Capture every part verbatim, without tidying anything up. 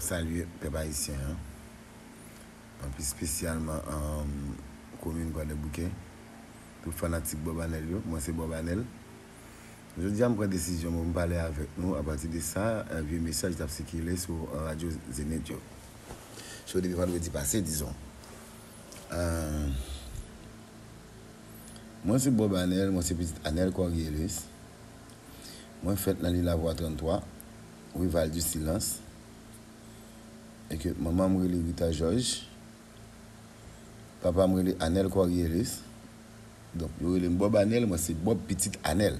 Salye pèp ayisyen an, anpi espesyalman um, komin Kwadèboukè. Tout fanatik Bob Anèl yo, mwen se Bob Anèl. Jodi a m pran desizyon pou m pale avèk nou apati de sa, eh, vye mesaj k t ap sikile sou radyo Zenith yo. So depi vandredi pase, dizon. Eh, mwen se Bob Anèl, mwen se pitit Anèl Corrielus. Mwen fèt nan Lilavwa tranntwa, Rival du Silence. E ke manman m rele Rita Georges. Papa m rele Anèl Corrielus. Donk, yo rele m Bob Anèl, mwen se Bob pitit Anèl.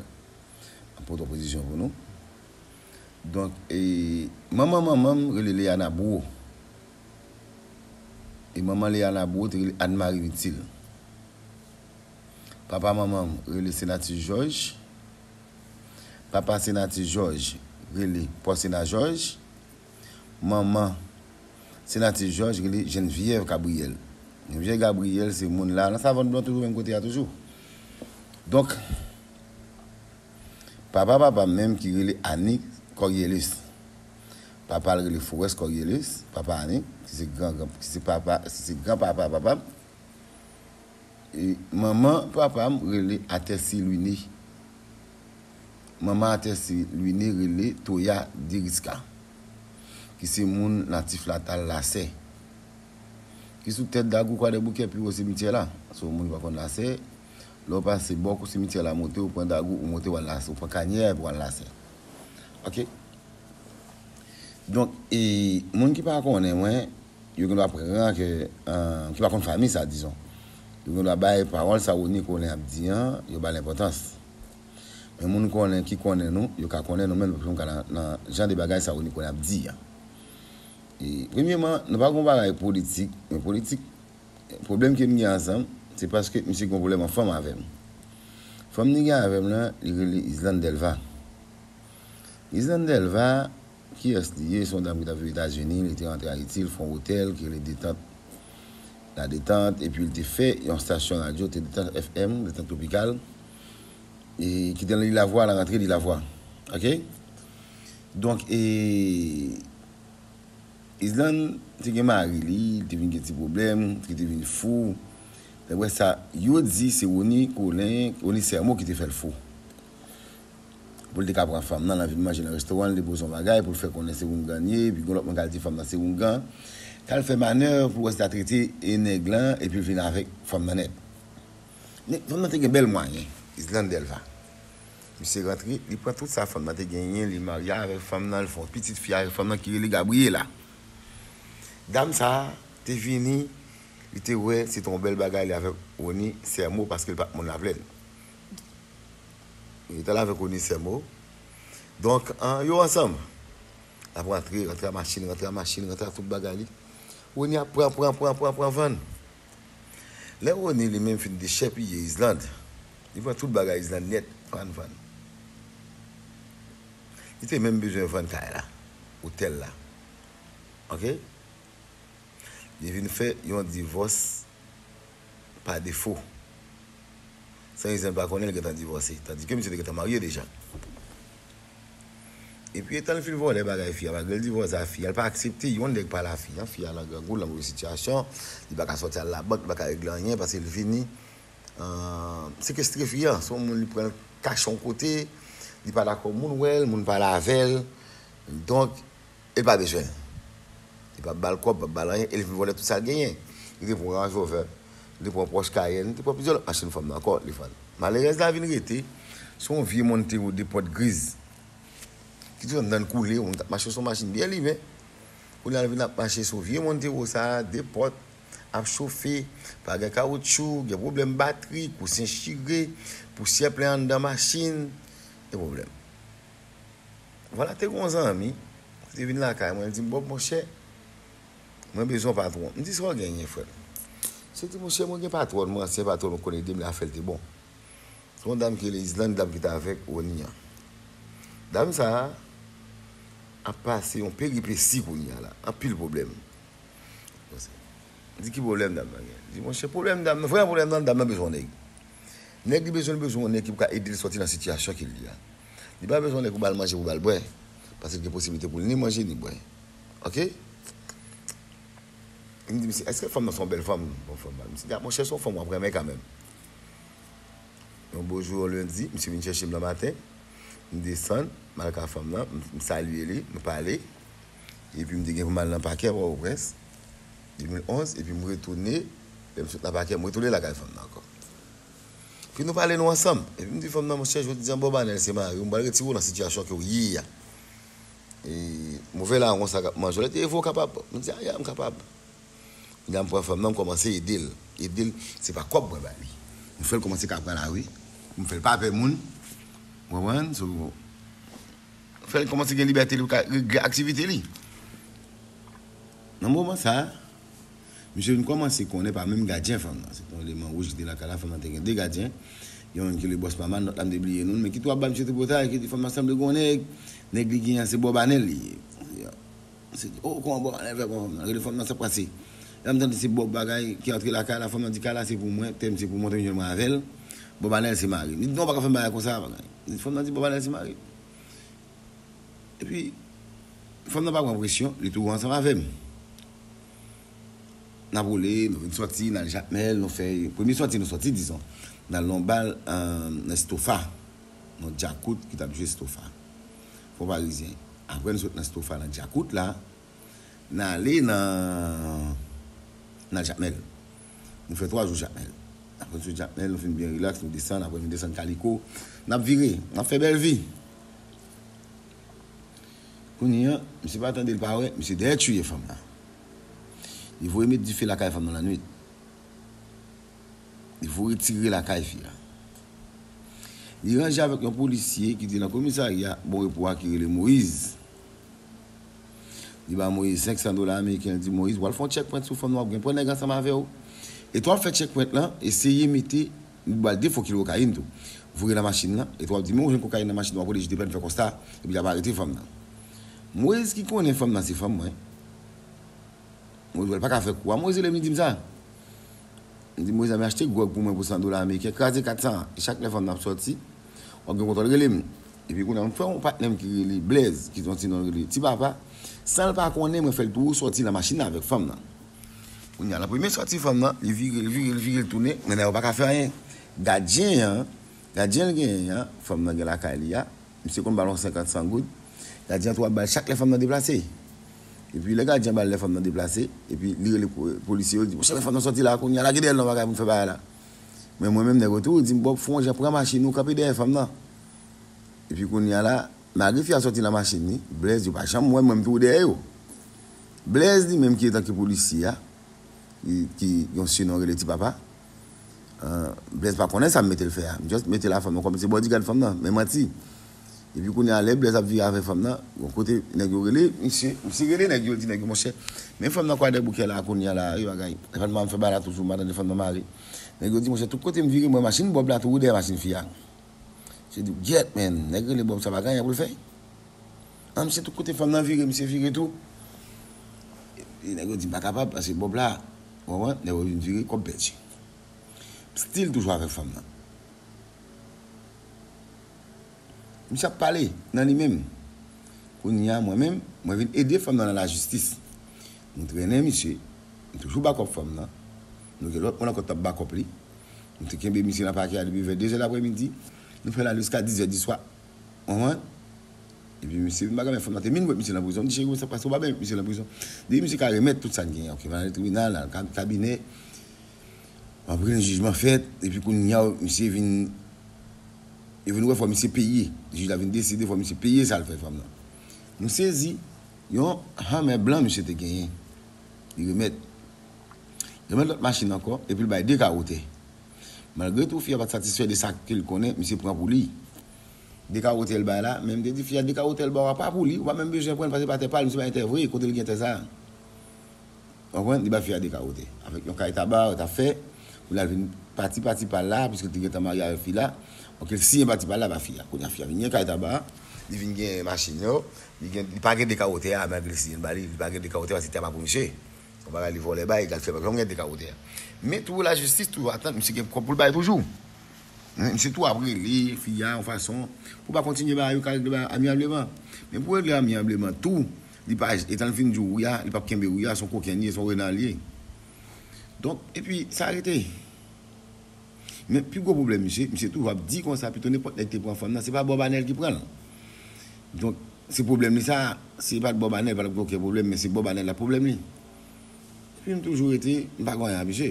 An pran twò pozisyon pou nou. Donk, e, manman manman m rele Léana Bourreau. E manman Léana Bourreau te rele Anne Marie Mitil. Papa manman m rele Senatus Georges. Papa Senatus Georges rele Pòsena Georges. Manman Senatus Georges rele Geneviève Gabriel. Geneviève Gabriel se moun la nan Savann Blan toujou, menm kote a toujou. Donk, papa papa m menm ki rele Anik Corrielus. Papa l rele Forest Corrielus, papa Anik, ki se gran, gran, ki se papa, ki se gran papa papa m. E manman papa m rele Atèsi Lwine. Manman Atèsi Lwine rele Toya Deriska, ki se moun natif natal Lasè, ki sou tèt Dagou Kwadèboukè pi wo simityè la. So, moun ki pa konn Lasè, lè w pase bò kou simityè la monte, ou pran Dagou, ou monte, w al Lasè, ou pran Kanyè, epi w al Lasè. Oke? Donk, e, moun ki pa konnen mwen, yo gen dwa pran ke, eh, ki pa konn fanmi sa, dizon. Yo gen dwa bay pawòl sa Rony Colin ap di an, yo ba l enpòtans. Men moun konnen ki konnen nou, yo ka konnen nou menm, paske nou ka nan, nan jan de bagay sa Rony Colin ap di an. E, premyeman, nou pa gon bagay politik, men politik, pwoblèm ke m gen ansanm, se paske misye gen pwoblèm an fanm avè m. Fanm li gen avè m lan, li rele Islande Delva. Islande Delva, kiyès li ye? Se yon dam ki t ap viv Etazini, li te rantre Ayiti, li fè yon otèl ki rele Detant, La Détente, epi li te fè yon stasyon radyo, te Detant F M, Detant Tropikal, e ki te nan Lilavwa, nan rantre Lilavwa. Oke? Donk, e, Islande te gen mari li, li te vin gen ti pwoblèm, li te vin fou. Daprè sa yo di, se Rony Colin, Rony Sermo ki te fè l fou. Pou l te ka pran fanm nan, l anvi manje nan restoran, li te poze yon bagay pou l fè konnen se oungan li ye, epi gen lòt moun k al di fanm nan se oungan. T al fè manèv pou l wè si l ta trete e nèg lan, epi l vin avèk fanm nan nèt. Men fanm nan te gen bèl mwayen, Islande Delva. Misye rantre, li pran tout sa fanm nan te genyen, li marye avèk fanm nan, li fè yon pitit fi avèk fanm nan ki rele Gabriela. Dam sa a te vini, li te wè se te yon bèl bagay li avèk Rony Sermo paske l pa t moun Laplèn. Li t al avèk Rony Sermo. Donk, an, yo ansanm. L ap rantre, rantre a machin, rantre a machin, rantre a tout bagay li. Rony ap pran, pran, pran, pran, pran, vann. Lè Rony li menm fin dechèpiye Islande, li pran tout bagay Islande nèt, vann, vann. Li te menm bezwen vann kay la, otèl la. Oke? Li vin fè yon divòs pa defo. San Islande pa konnen, li gentan divòse. Tandike misye te gentan marye deja. Epi etan l fin vòlè bagay fi a, malgre l divòse a fi a, l pa aksepte yon nèg pale a fi a. Fi a nan grangou, nan move sitiyasyon, li pa ka sòti al labank, li pa ka regle anyen, paske l vini, eh, sekestre fi a. Se yon moun li pran l kache yon kote, li pa dakò moun wè l, moun pale avè l. Donk, e l pa bezwen l. Li p ap ba l kòb, p ap ba l anyen, e li vin vòlè tout sa l genyen. Li te pran Range Rover, li te pran Porsche Cayenne, li te pran plizyè lòt machin fanm nan ankò, li vann. Malerèz la vin rete, se yon vye Montero de pòt griz. Ki te anndan l koule, yon moun t ap mache sou yon machin byen limen. Kounye a l vin ap mache sou vye Montero sa a, de pòt, ap chofe, pa gen kawotchou, gen pwoblèm batri, kousen chire, pousyè plen anndan machin, gen pwoblèm. Vwala, te gen yon zanmi ki te vin lakay mwen, li di m, Bob, monchè, mwen bezwen yon patwon. M di, sa w genyen, frè m? Misye di, monchè, mwen gen patwòn mwen, ansyen patwòn mwen konn ede m, l a fè l te bon. Se yon dam ki rele Islande, dam ki te avèk Rony an. Dam sa a ap pase yon peripesi kounye a la, anpil pwoblèm. Di, ki pwoblèm dam nan gen? Di, monchè, pwoblèm dam nan, vrèman pwoblèm nan, dam nan bezwen yon nèg. Nèg li bezwen, li bezwen yon nèg ki pou ka ede l sòti nan sitiyasyon ke l ye a. Li pa bezwen yon nèg pou ba l manje, pou ba l bwè. Paske l gen posiblite pou l ni manje, ni bwè. Oke? M di misye, èske fanm nan se yon bèl fanm? Bon, fanm nan. Misye di, a, monchè, se yon fanm w ap renmen kanmenm. Yon bo jou, yon lendi, misye vin chèche m nan maten. M desann, m al ka fanm nan, m, m salye li, nou pale. Epi m te gen pou m al nan pakè Pòtoprens, de mil onz, epi m retounen, lè m sot nan pakè, m retounen lakay fanm nan ankò. Epi nou pale, nou ansanm. Epi m di fanm nan, monchè, jodi a, Bob Anèl se mari w, m pral retire w nan sitiyasyon ke w ye a. E, move lawon sa k ap manje w, lè te evo w kapab. M di, a, ya, m kapab. Kounya m pran fanm nan, m kòmanse ede l. Ede l, se pa kòb mwen ba li. M fè l kòmanse ka pran lari. M fè l pa pè moun. Ou konprann? So, fè l kòmanse gen libète li pou ka regle aktivite li. Nan moman sa a, misye vin kòmanse konnen pa menm gadyen fanm nan. Se te yon eleman wouj ki te lakay la, fanm nan te gen de gadyen. Yon ki rele Bòs Mama, lòt la m te bliye non l, men ki tou ap ba misye tripotay, ki di fanm nan sanble gen yon nèg, nèg li gen an se Bob Anèl li ye. Se, oh, kòman Bob Anèl fè pran fanm nan? Rele fanm nan, sa k pase? Lè m tande se Bob bagay ki antre lakay la, fanm nan di kay la se pou mwen, tè m se pou mwen, tè m jwenn mwen avè l. Bob Anèl se mari m. Li di non, w pa ka fè m bagay konsa, bagay. Li di fanm nan di Bob Anèl se mari m. Epi, fanm nan pa pran presyon, li tou ansanm avè m. N ap woule, nou vin sòti, n al Jakmèl, nou fè, premye sòti nou sòti, dizon. N al nan yon bal, euh, nan Estofa. Nan Djakout ki t ap jwe Estofa. Fò Parizyen. Apre n sot nan Estofa, nan Djakout la, n ale nan, n al Jakmèl. Nou fè twa jou Jakmèl. Apre n sot Jakmèl, nou fin byen rilaks, nou desann, apre nou desann Kaliko. N ap vire, n ap fè bèl vi. Kounye a, misye pa tande, l pa wè, misye dèyè tchouye fanm nan. Li voye met dife lakay fanm nan lannwit. Li voye tire lakay fi a. Li ranje avèk yon polisye ki te nan komisarya Bon Repo a ki rele Moyiz. Li ba Moyiz senk san dola ameriken, li di, Moyiz, w al fè yon checkpoint sou fanm nan, w ap gen pwen nèg ansanm avè w. E tou w ap fè checkpoint lan, eseye mete, li ba l de fo kilo kokayin tou. Voye nan machin lan, e tou w ap di, men w jwenn kokayin nan machin nan, w ap rele jij de pè, n fè konsta, epi l ap arete fanm nan. Moyiz ki konnen fanm nan se fanm mwen. Moyiz wè l pa ka fè kou a. Moyiz rele m, li di m sa. Li di, Moyiz, m achte gwòg pou mwen pou san dola ameriken, kraze kat san an. E chak lè fanm nan ap sòti, w ap gen kontwòl, rele m. Epi kounye a, m fè yon patnè m ki rele Blèz, ki te yon ti non rele Ti Papa. San l pa konnen, mwen fè l tou sòti nan machin nan avèk fanm nan. Kounye a, nan premye sòti fanm nan, li vire, li vire, li vire, li tounen, men nèg yo pa ka fè anyen. Gadyen an, gadyen l genyen an, fanm nan gen lakay li a, misye konn ba l yon senkant, san goud. Gadyen an tou ap ba l chak lè fanm nan deplase. Epi lè gadyen an ba l lè fanm nan deplase, epi li rele po-, polisye yo, di, monchè, men fanm nan sòti la, kounye a, lage dèyè l nan bagay pou n fè bagay la. Men mwen menm, nèg yo tou di m, Bob, fè yon jan, pran machin ou, kanpe dèyè fanm nan. Epi kounye a la, malgre fi a sòti nan machin li, Blèz, yo pa janm wè m, mwen m tou dèyè yo. Blèz li menm ki antanke polisye a, ki, ki yon sinon rele Ti Papa. Ah, Blèz pa konnen sa m mete l fè a. M just mete l a fanm nan kòm se bodyguard fanm nan, men manti. Epi kounye a, lè Blèz ap vire avè fanm nan, yon kote nèg yo rele misye, misye rele nèg yo, li di nèg yo, monchè, men fanm nan Kwadèboukè la, kounye a la, e bagay. Epa m fè bagay la toujou, m pa tande fanm nan mare. Nèg yo di, monchè, tout kote m vire, m wè machin Bob la tou dèyè machin fi a. Misye di, gyèt, men, nèg rele Bob sa pa gen anyen pou l fè. An, misye tout kote fanm nan vire, misye vire tou. E nèg yo di m pa kapab, paske Bob la, w konprann, nèg yo vin vire, kòb pèdi. M still toujou avèk fanm nan. Misye ap pale nan li menm. Kounye a, mwen menm, mwen vin ede fanm nan nan lajistis. Nou trennen misye, nou toujou bakòp fanm nan. Nou gen lòt moun ankò t ap bakòp li. Nou te kenbe misye nan pakè a depi vè de zè daprèmidi. Nou fè l ale jiska diz zè di swa. Ou konprann? Epi misye vin bagay, men fanm nan te vin wè misye nan prizon. M di, cheri, sa pase, ou pa byen met misye nan prizon. Depi misye ka remèt tout sa n genyen, oke, m al nan tribinal, al ka-, kabinè. Apre, jijman fèt, epi kounye a, misye vin, yo vin wè fò misye peye. Jij la vin deside fò misye peye sa l fè fanm nan. Nou sezi, yon Hummer blan misye te genyen. Li remèt. Li remèt lòt machin ankò, epi l bay de ka wotè. Malgre tou, fi a pa t satisfè de sa ke l konnen, misye pran pou li. De ka wotè l bay la, men m te di fi a, de ka wotè l ba w a pa pou li, ou pa menm bezwen pran l, paske pa tè pa l, misye pa gen tè vre, kote l gen tè sa a? Ou konprann? Li ba fi a de ka wotè. Avèk yon kay taba, yo t ap fè, pou l al vin pati, pati pa l la, piske l te gentan marye avèk fi la. Donk, li siyen pati pa l la ba fi a. Kounye a, fi a vin gen kay taba, li vin gen machin yo, li gen, li pa gen de ka wotè a, malgre li siyen l ba li, li pa gen de ka wotè a, paske tè a pa pou misye. Yon bagay li vòlè bay, l al fè bagay, yon gen de ka wotè a. Men tou lajistis toujou atann, misye gen kòb pou l bay toujou. Men misye tou ap rele fi a yon fason pou pa kontinye bagay yo ka regle bagay amyableman. Men pou regle amyableman tou, li pa, etan l fin di w wi a, li p ap kenbe wi a, se yon kokenn li ye, se yon rena li ye. Donk, epi sa rete. Men pi gwo pwoblèm misye, misye toujou ap di konsa, pito nenpòt nèg te pran fanm nan, se pa Bob Anèl ki pran l. Donk, se pwoblèm li sa, se pa t Bob Anèl, pa t gen okenn pwoblèm, men se Bob Anèl la pwoblèm li. Epi m toujou rete, m pa gen anyen ak misye.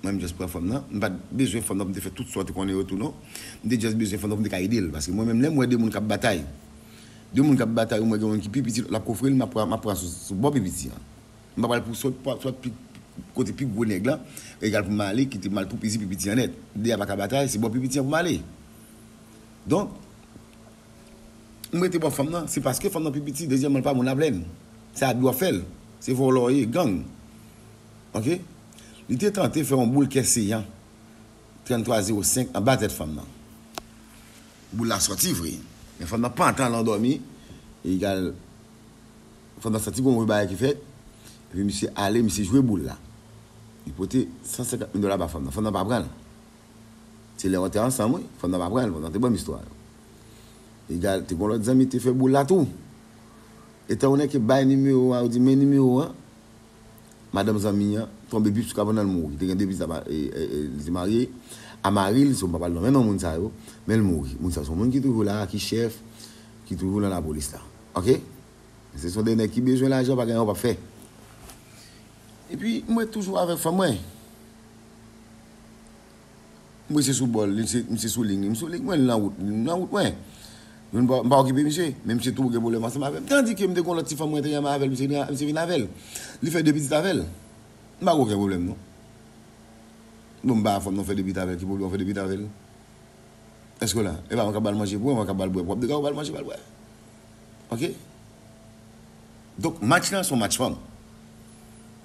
Mwen, m just pran fanm nan, m pa t bezwen fanm nan pou m te fè tout sa w te konnen yo tou, non. M te just bezwen fanm nan pou m te ka ede l, paske mwen menm, lè m wè de moun k ap batay, de moun k ap batay, ou m wè gen youn ki pi piti, lòt la ap kofre l, m ap pran, m ap pran sou, sou bò pi piti an. M pa pral pou sòt, sòt pi, kote pi gwo nèg lan, egal pou m ale, kite m al pou piti, pi piti an nèt. De a pa ka batay, se bò pi piti an pou m ale. Donk, m rete bò fanm nan, se paske fanm nan pi piti, dezyèmman, l pa moun Laplèn. Se abi w ap fè l. Se vòlò w ye, gang. Oke? Li te tante fè yon boul kè seyan, trannntwa zewo senk, anba tèt fanm nan. Boul la sòti vre. Men fanm nan pantan al andòmi, egal, fanm nan santi gon move bagay ki fèt, epi misye ale, misye jwe boul la. Li pote san senkant mil dola ba fanm nan. Fanm nan pa pran l. Se lè yo te ansanm, wi. Fanm nan pa pran l, fanm nan te ban m istwa yo. Egal, te gon lòt zanmi te fè boul la tou. Etandone ke bay nimewo a, yo di men nimewo an, madanm zanmi an tonbe bip sou kabann nan, l mouri. Te gen de pitit, e, e, e, li te marye a mari l, so m pa pral nonmen non moun sa yo, men l mouri. Moun sa se yon moun ki toujou la, ki chèf, ki toujou nan lapolis la. Oke? Se se yon de nèg ki bezwen lajan, pa gen anyen w p ap fè. Epi, mwen toujou avèk fanm mwen. Mwen se sou bòl, li se, misye sou liy li, m sou liy mwen, li nan wout, li nan wout mwen. Mwen m pa, m pa okipe misye, men misye tou gen pwoblèm ansanm avè m. Tandike m te gon lòt ti fanm mwen te renmen avè l, misye vin, misye vin avè l. Li fè de pitit avè l. M pa gen okenn pwoblèm, non. Bon, m pa fanm non fè de pitit avè l, ki pwoblèm w fè de pitit avè l? Èske w la? E pa mwen k ap ba l manje pou, mwen k ap ba l bwè pou, w ap degaje w ba l manje, ba l bwè. Oke? Donk, match lan se yon match fanm.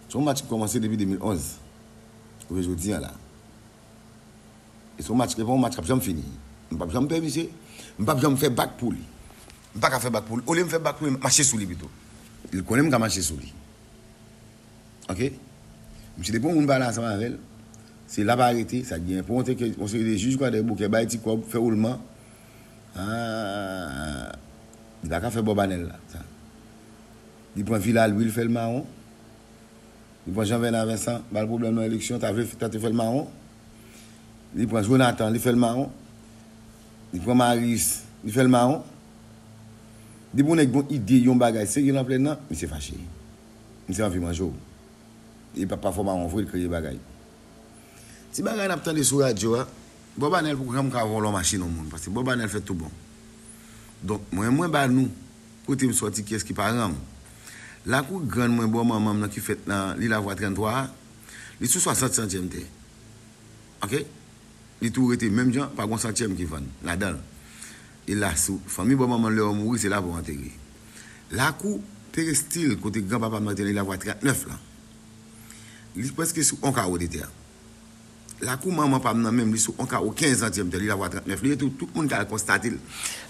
Se yon match ki kòmanse depi de mil onz. Rive jodi a la. E se yon match, e pa yon match k ap janm fini. M p ap janm pè misye. M p ap janm fè bak pou li. M pa ka fè bak pou li. Olye m fè bak pou li, m mache sou li pito. Li konnen m ka mache sou li. Oke? Misye depi yon moun pale ansanm avè l, se l ap arete, sa gen pou yon te ke yon seri de jij kwa de bouke bay ti kòb, fè woulman. Ah, li pa ka fè Bob Anèl la, sa. Li pran Vila Lwi, l fè l mawon. Li pran Jean Venant Vincent, ba l pwoblèm nan eleksyon, ta vle, ta te fè l mawon. Li pran Jonathan, li fè l mawon. Li pran Marius, li fè l mawon. Depi yon nèg gon ide, yon bagay serye nan Plèn nan, misye fache. Misye anvi manje w. E pa, pafwa mawon vre, l kreye bagay. Ti bagay n ap tande sou radyo a, Bob Anèl poko janm ka vòlò machin yon moun, paske Bob Anèl fè tou bon. Donk, mwen, mwen ba nou, kote m sòti, kiyès ki paran m. Lakou grann mwen, bò manman m nan ki fèt nan Lilavwa tranntwa a, li sou swasant santyèm tè. Oke? Li tou rete menm jan, pa gon santyèm ki vann ladan l. E la, sou fanmi bò manman l, lè yo mouri, se la pou yo antere. Lakou perestil, kote granpapa m nan te nan Lilavwa trannèf lan, li prèske sou on kawo de tè. Lakou manman pa m nan menm, li sou on kawo kenz santyèm tè, Lilavwa trannèf. Li rete, tout moun ka al konstate l,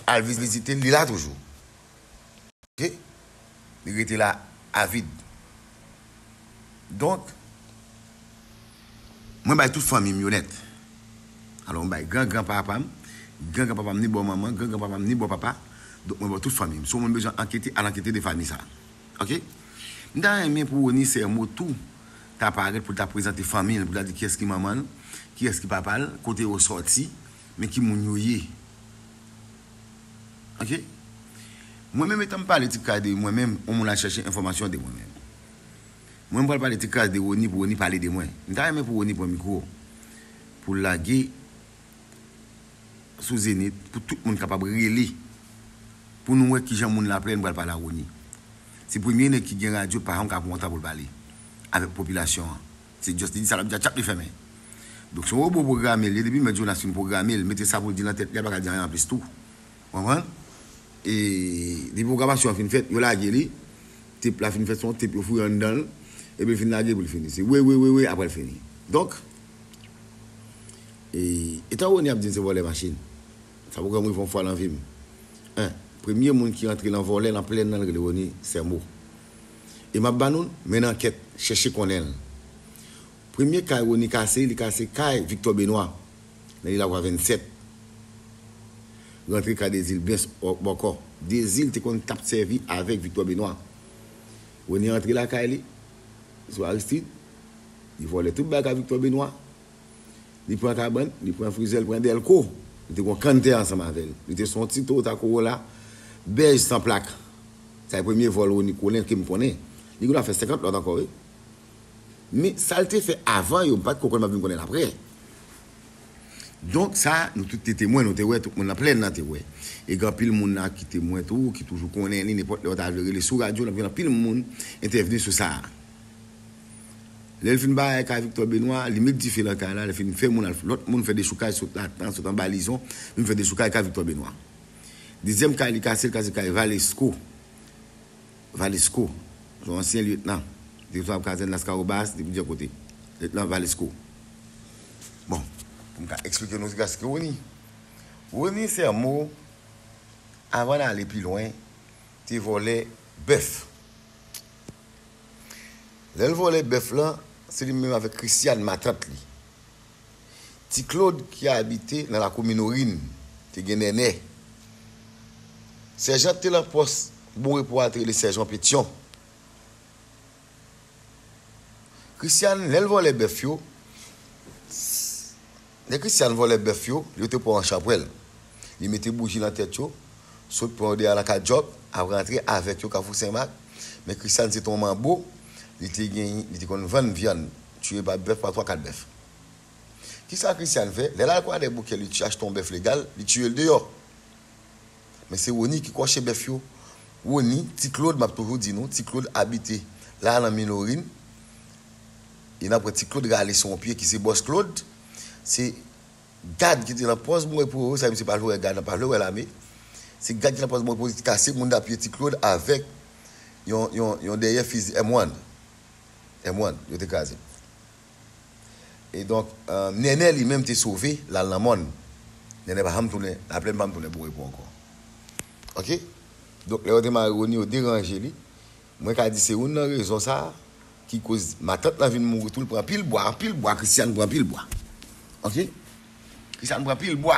al vizite l, li la toujou. Oke? Li rete la avid. Donk, mwen bay tout fanmi m yo nèt. Alò, mwen bay gran gran papa m, gran gran papa m ni bò manman, gran gran papa m ni bò papa. Donk, mwen ba tout fanmi m. Si yon moun bezwen ankete, al ankete de fanmi sa. Oke? M ta renmen pou Rony Sermo tou ta parèt pou l ta prezante fanmi l, pou l ta di kiyès ki manman l, kiyès ki papa l, kote yo sòti, men ki moun yo ye. Oke? Mwen menm, etan m pale ti kras de mwen menm, yon moun al chèche enfòmasyon de mwen menm. Mwen, m pral pale ti kras de Rony pou Rony pale de mwen. M ta renmen pou Rony pran mikwo, pou l lage sou Zenith, pou tout moun kapab rele, pou nou wè kijan moun Laplèn pral pale a Rony. Se premye nèg ki gen radyo, pa janm ka pran tan pou l pale avèk popilasyon an. Se just li di sa l ap di a, tchap, li fèmen. Donk, se yon wobo pwograme l ye, depi Mèt Jonas fin pwograme l, mete sa pou l di nan tèt li a, l pa ka di anyen anplis tou. Konprann? E depi pwogramasyon an fin fèt, yo lage li, tep la fin fèt, se yon tep yo foure anndan l, epi l fin lage pou l fini. Se wi, wi, wi, wi, apre l fini. Donk, e, etan Rony ap di m se vòlè machin, sa poko janm rive yon fwa nan vi m. En, premye moun ki rantre nan vòlè nan Plèn nan, l rele Rony Sermo. E m ap ba nou l, mennen ankèt, chèche konnen l. Premye kay Rony kase, li kase kay Victor Benoît, nan Lilavwa vennsèt. Rantre kay Dezil Bens bò-, bòkò. Dezil te konn t ap sèvi avèk Victor Benoît. Rony rantre lakay li, sou Aristide. Li vòlè tout bagay Victor Benoît. Li pran kabann, li pran frizè, li pran dèlko. Li te gon kanntè ansanm avè l. Li te sou yon ti Toyota Corolla bèj san plak. Sa e premye vòl Rony konnen ke m konnen. Li gen dwa fè senkant lòt ankò, wi. Men sa l te fè avan yo, m pa t ko konn, m ap vin konnen l apre. Donk sa, nou tout te temwen, nou te wè, tout moun nan plèn nan te wè. E gen anpil moun la ki temwen tou, ki toujou konnen li, nenpòt lè yo ta vle rele sou radyo, n ap jwenn anpil moun entèvni sou sa. Lè l fin bay kay Victor Benoît, li met dife nan kay la, li fin fè moun al, lòt moun fè dechoukaj sot Latan, sot anba Lizon, vin fè dechoukaj kay Victor Benoît. Dezyèm kay li kase, l kase kay Valesco. Valesco, yon ansyen lyetnan, direktè kazèn Laskawobas, depi dè kote. Lyetnan Valesco. Bon, pou m ka eksplike nou ki kay Rony. Rony Sermo, avan n ale pi lwen, te vòlè bèf. Lè l vòlè bèf lan, se li menm avèk Christiane, matant li. Ti Claude ki abite nan lakou Minorin, te gen Nènè. Sèjan te lan pòs Bon Repo a te rele Sèjan Petyon. Christiane, lè l vòlè bèf yo, lè Christiane vòlè bèf yo, yo te pran an chapwèl. Li mete bouji lan tèt yo, sot pran yo deyò lan Kadjòk, ap rantre avèk yo Kafou Senmak. Men Christiane se te yon manbo, li te gen, li te konn vann vyann, tiye pa bèf, pa twa, kat bèf. Kisa Christiane fè? Lè l al Kwadèboukè, li achte yon bèf legal, li tiye l deyò. Men se Rony ki kòche bèf yo. Rony, Ti Claude, m ap toujou di nou, Ti Claude abite la nan Minorin. E n ap wè Ti Claude rale sou yon pye ki se bòs Claude. Se gad ki te lan pòs Bon Repo yo, sa misye pa vle wè gad, pa vle wè lame. Se gad ki lan pòs Bon Repo ki kase moun nan pye Ti Claude avèk yon, yon, yon dèyè fizi M one. M one, yo te kraze. E donk, euh, Nènè li menm te sove, l al nan mòn. Nènè pa janm tounen, Laplèn pa janm tounen Bon Repo ankò. Oke? Donk, lè yo te mare Rony, yo deranje li. Mwen ka di se youn nan rezon sa a ki koz matant lan vin mouri tou, l pran anpil bwa, anpil bwa, Christiane pran anpil bwa. Oke? Christiane pran anpil bwa.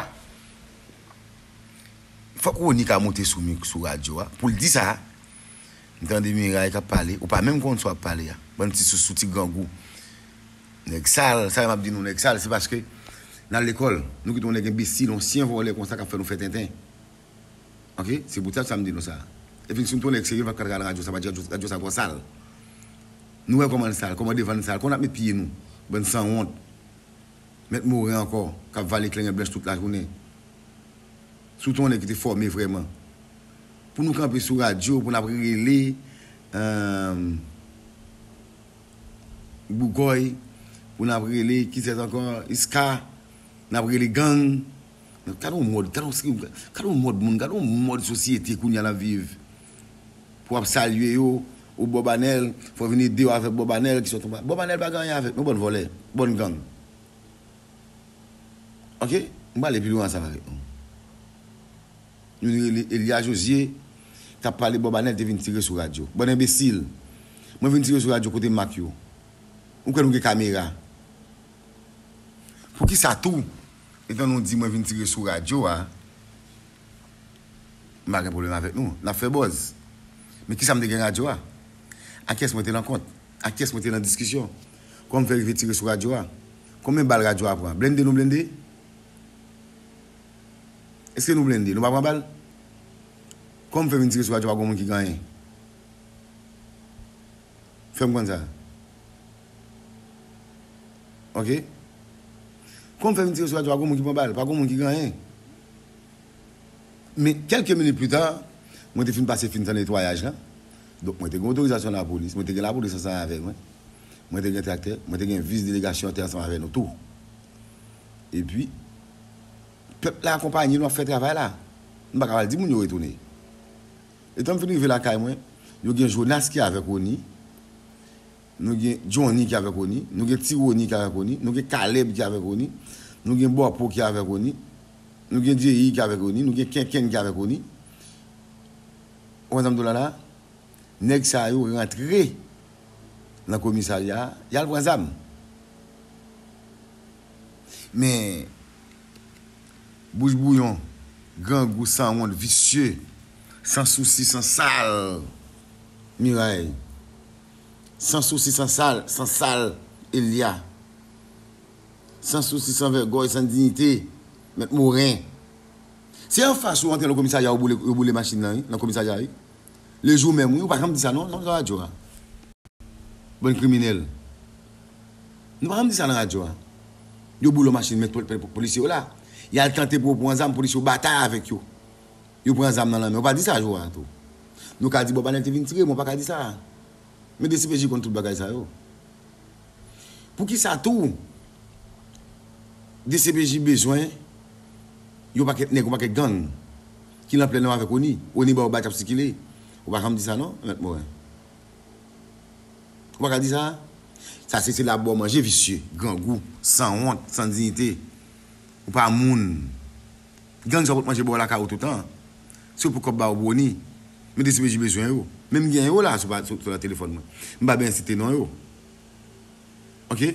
Fòk Rony ka monte sou mik, sou radyo a, pou l di sa. M tande Miray k ap pale, ou pa menm konn sa w ap pale a. Bann ti sousou, ti grangou. Nèg sal, sa m ap di nou, nèg sal, se paske n al lekòl, nou kite yon nèg enbesil, yon ansyen vòlè konsa k ap fè nou fè tenten. Oke? Se poutèt sa m di nou sa. E fin si m tou nèg serye, m pa t ka al radyo sa, pa di radyo, radyo sa twò sal. Nou wè kòman l sal, kòman devan l sal, kòman n ap met pye nou, bann sanwont. Mèt Moren ankò, k ap vale klenyen blanch tout lajounen. Si w te yon nèg ki te fòme vrèman. Pou nou kanpe sou radyo, pou n ap rele, euh, Bougòy, pou n ap rele, ki sèt ankò, Iska, n ap rele gang. Gade yon mòd, gade yon, gade yon mòd moun, gade yon mòd sosyete kounye a n ap viv. Pou w ap salye yo, ou Bòb Anèl, fò w vin ede yo avèk Bòb Anèl, ki sòt anba. Bòb Anèl pa gen anyen avèk nou, bann vòlè, bann gang. Oke? M prale pi lwen ansanm avèk nou. Youn rele Elia Josué, t ap pale Bòb Anèl te vin tire sou radyo. Bann enbesil. Mwen vin tire sou radyo kote mak yo. Ou kwè nou gen kamera? Poukisa tou, etan nou di mwen vin tire sou radyo a, m pa gen pwoblèm avèk nou. N ap fè buzz. Men kisa m te gen radyo a? A kiyès mwen te nan kont? A kiyès mwen te nan diskisyon? Kòman m fè rive tire sou radyo a? Konbyen bal radyo a pran? Blende nou blende? Èske nou blende? Nou pa pran bal? Kòman m fè vin tire sou radyo a, pa gon moun ki gen anyen? Fè m konn sa. Oke? Kòman m fè vin tire sou radyo a, pa gon moun ki pran bal, pa gon moun ki gen anyen? Men, kèlke minit pita, mwen te fin pase fin tan netwayaj la. Donk, mwen te gen otorizasyon lapolis, mwen te gen lapolis ansanm avè mwen. Mwen te gen traktè, mwen te gen vis delegasyon te ansanm avè nou tou. Epi, pèp la akonpaye nou ap fè travay la. M pa ka al di moun yo retounen. Etan m fin rive lakay mwen, yo gen Jonas ki avèk Rony, nou gen Johnny ki avèk Rony, nou gen Ti Rony ki avèk Rony, nou gen Caleb ki avèk Rony, nou gen Bòpo ki avèk Rony, nou gen Jerry ki avèk Rony, nou gen Kenken ki avèk Rony. Ou konn sa m di w la la? Nèg sa yo rantre nan komisarya a, y al pran zam. Men, bouch bouyon, grangou, sanwont, visye, san sousi, san sal, Miray. San sousi, san sal, san sal, Elia. San sousi, san vègòy, san diyite. Mèt Moren. Se anfas ou antre nan komisarya, yo boule, yo boule machin nan, wi, nan komisarya, wi. Lejou menm, wi, ou pa janm di sa, non, non, nan radyo a. Bann kriminèl. Nou pa janm di sa nan radyo a. Yo boule machin, men pol-, pol-, polisye yo la. Y al tante pou yo pran zam, polisye yo batay avèk yo. Yo pran zam nan lanmen. Ou pa di sa jou a tou. Nou ka di, bon, panèl te vin tire, men ou pa ka di sa. Men D C P J konn tout bagay sa yo. Poukisa tou D C P J bezwen yon pakèt nèg, yon pakèt gang ki nan plèn nan avèk Oni? Oni ba yo bay k ap sikile. Ou pa janm di sa non, Mèt Moren. Ou pa ka di sa? Sa se, se la ba w manje visye, grangou, sanwont, san diyite. Ou pa moun. Gang sa yo pot manje ba w lakay ou toutan. Se pou kòb ba yo pou Oni. Men D C P J bezwen yo. Men m gen yo la sou, sou, sou nan telefòn mwen. M pa bezwen site non yo. Oke?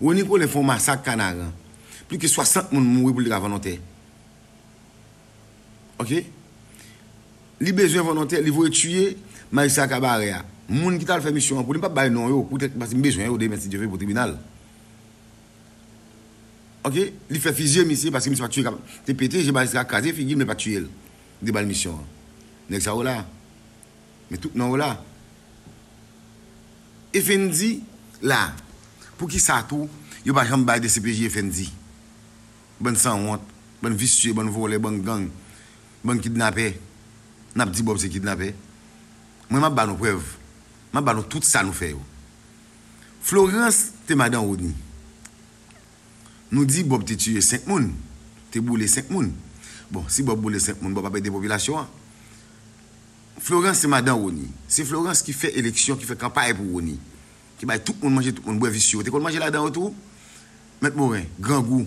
Oni Kolen fè yon masak Kanaran. Plis ke swasant moun mouri pou l te ka vann yon tè. Oke? Li bezwen vann yon tè, li voye tiye majistra Kabarè a. Moun ki t al fè misyon an pou li, m p ap bay non yo, poutèt paske m bezwen yo demen, si Dye vle, pou tribinal. Oke? Li fè fizye misye paske misye pa t tiye, te pete je majistra, kraze figi l, men pa t tiye l. De bal misyon an. Nèg sa yo la. Men tout non yo la. Effendy la. Poukisa tou yo pa janm bay D C P J Effendy? Bann sanwont, bann visye, bann vòlè, bann gang, bann kidnapè. N ap di Bob se kidnapè. Mwen, m ap ba nou prèv. M ap ba nou tout sa nou fè yo. Florence te madan Rony. Nou di Bob te tiye senk moun, te boule senk moun. Bon, si Bob boule senk moun, Bob ap ede popilasyon an. Florence se madan Rony. Se Florence ki fè eleksyon, ki fè kanpay pou Rony. Ki bay tout moun manje, tout moun bwè, visye yo. Te konn manje ladan yo tou? Mèt Moren, grangou.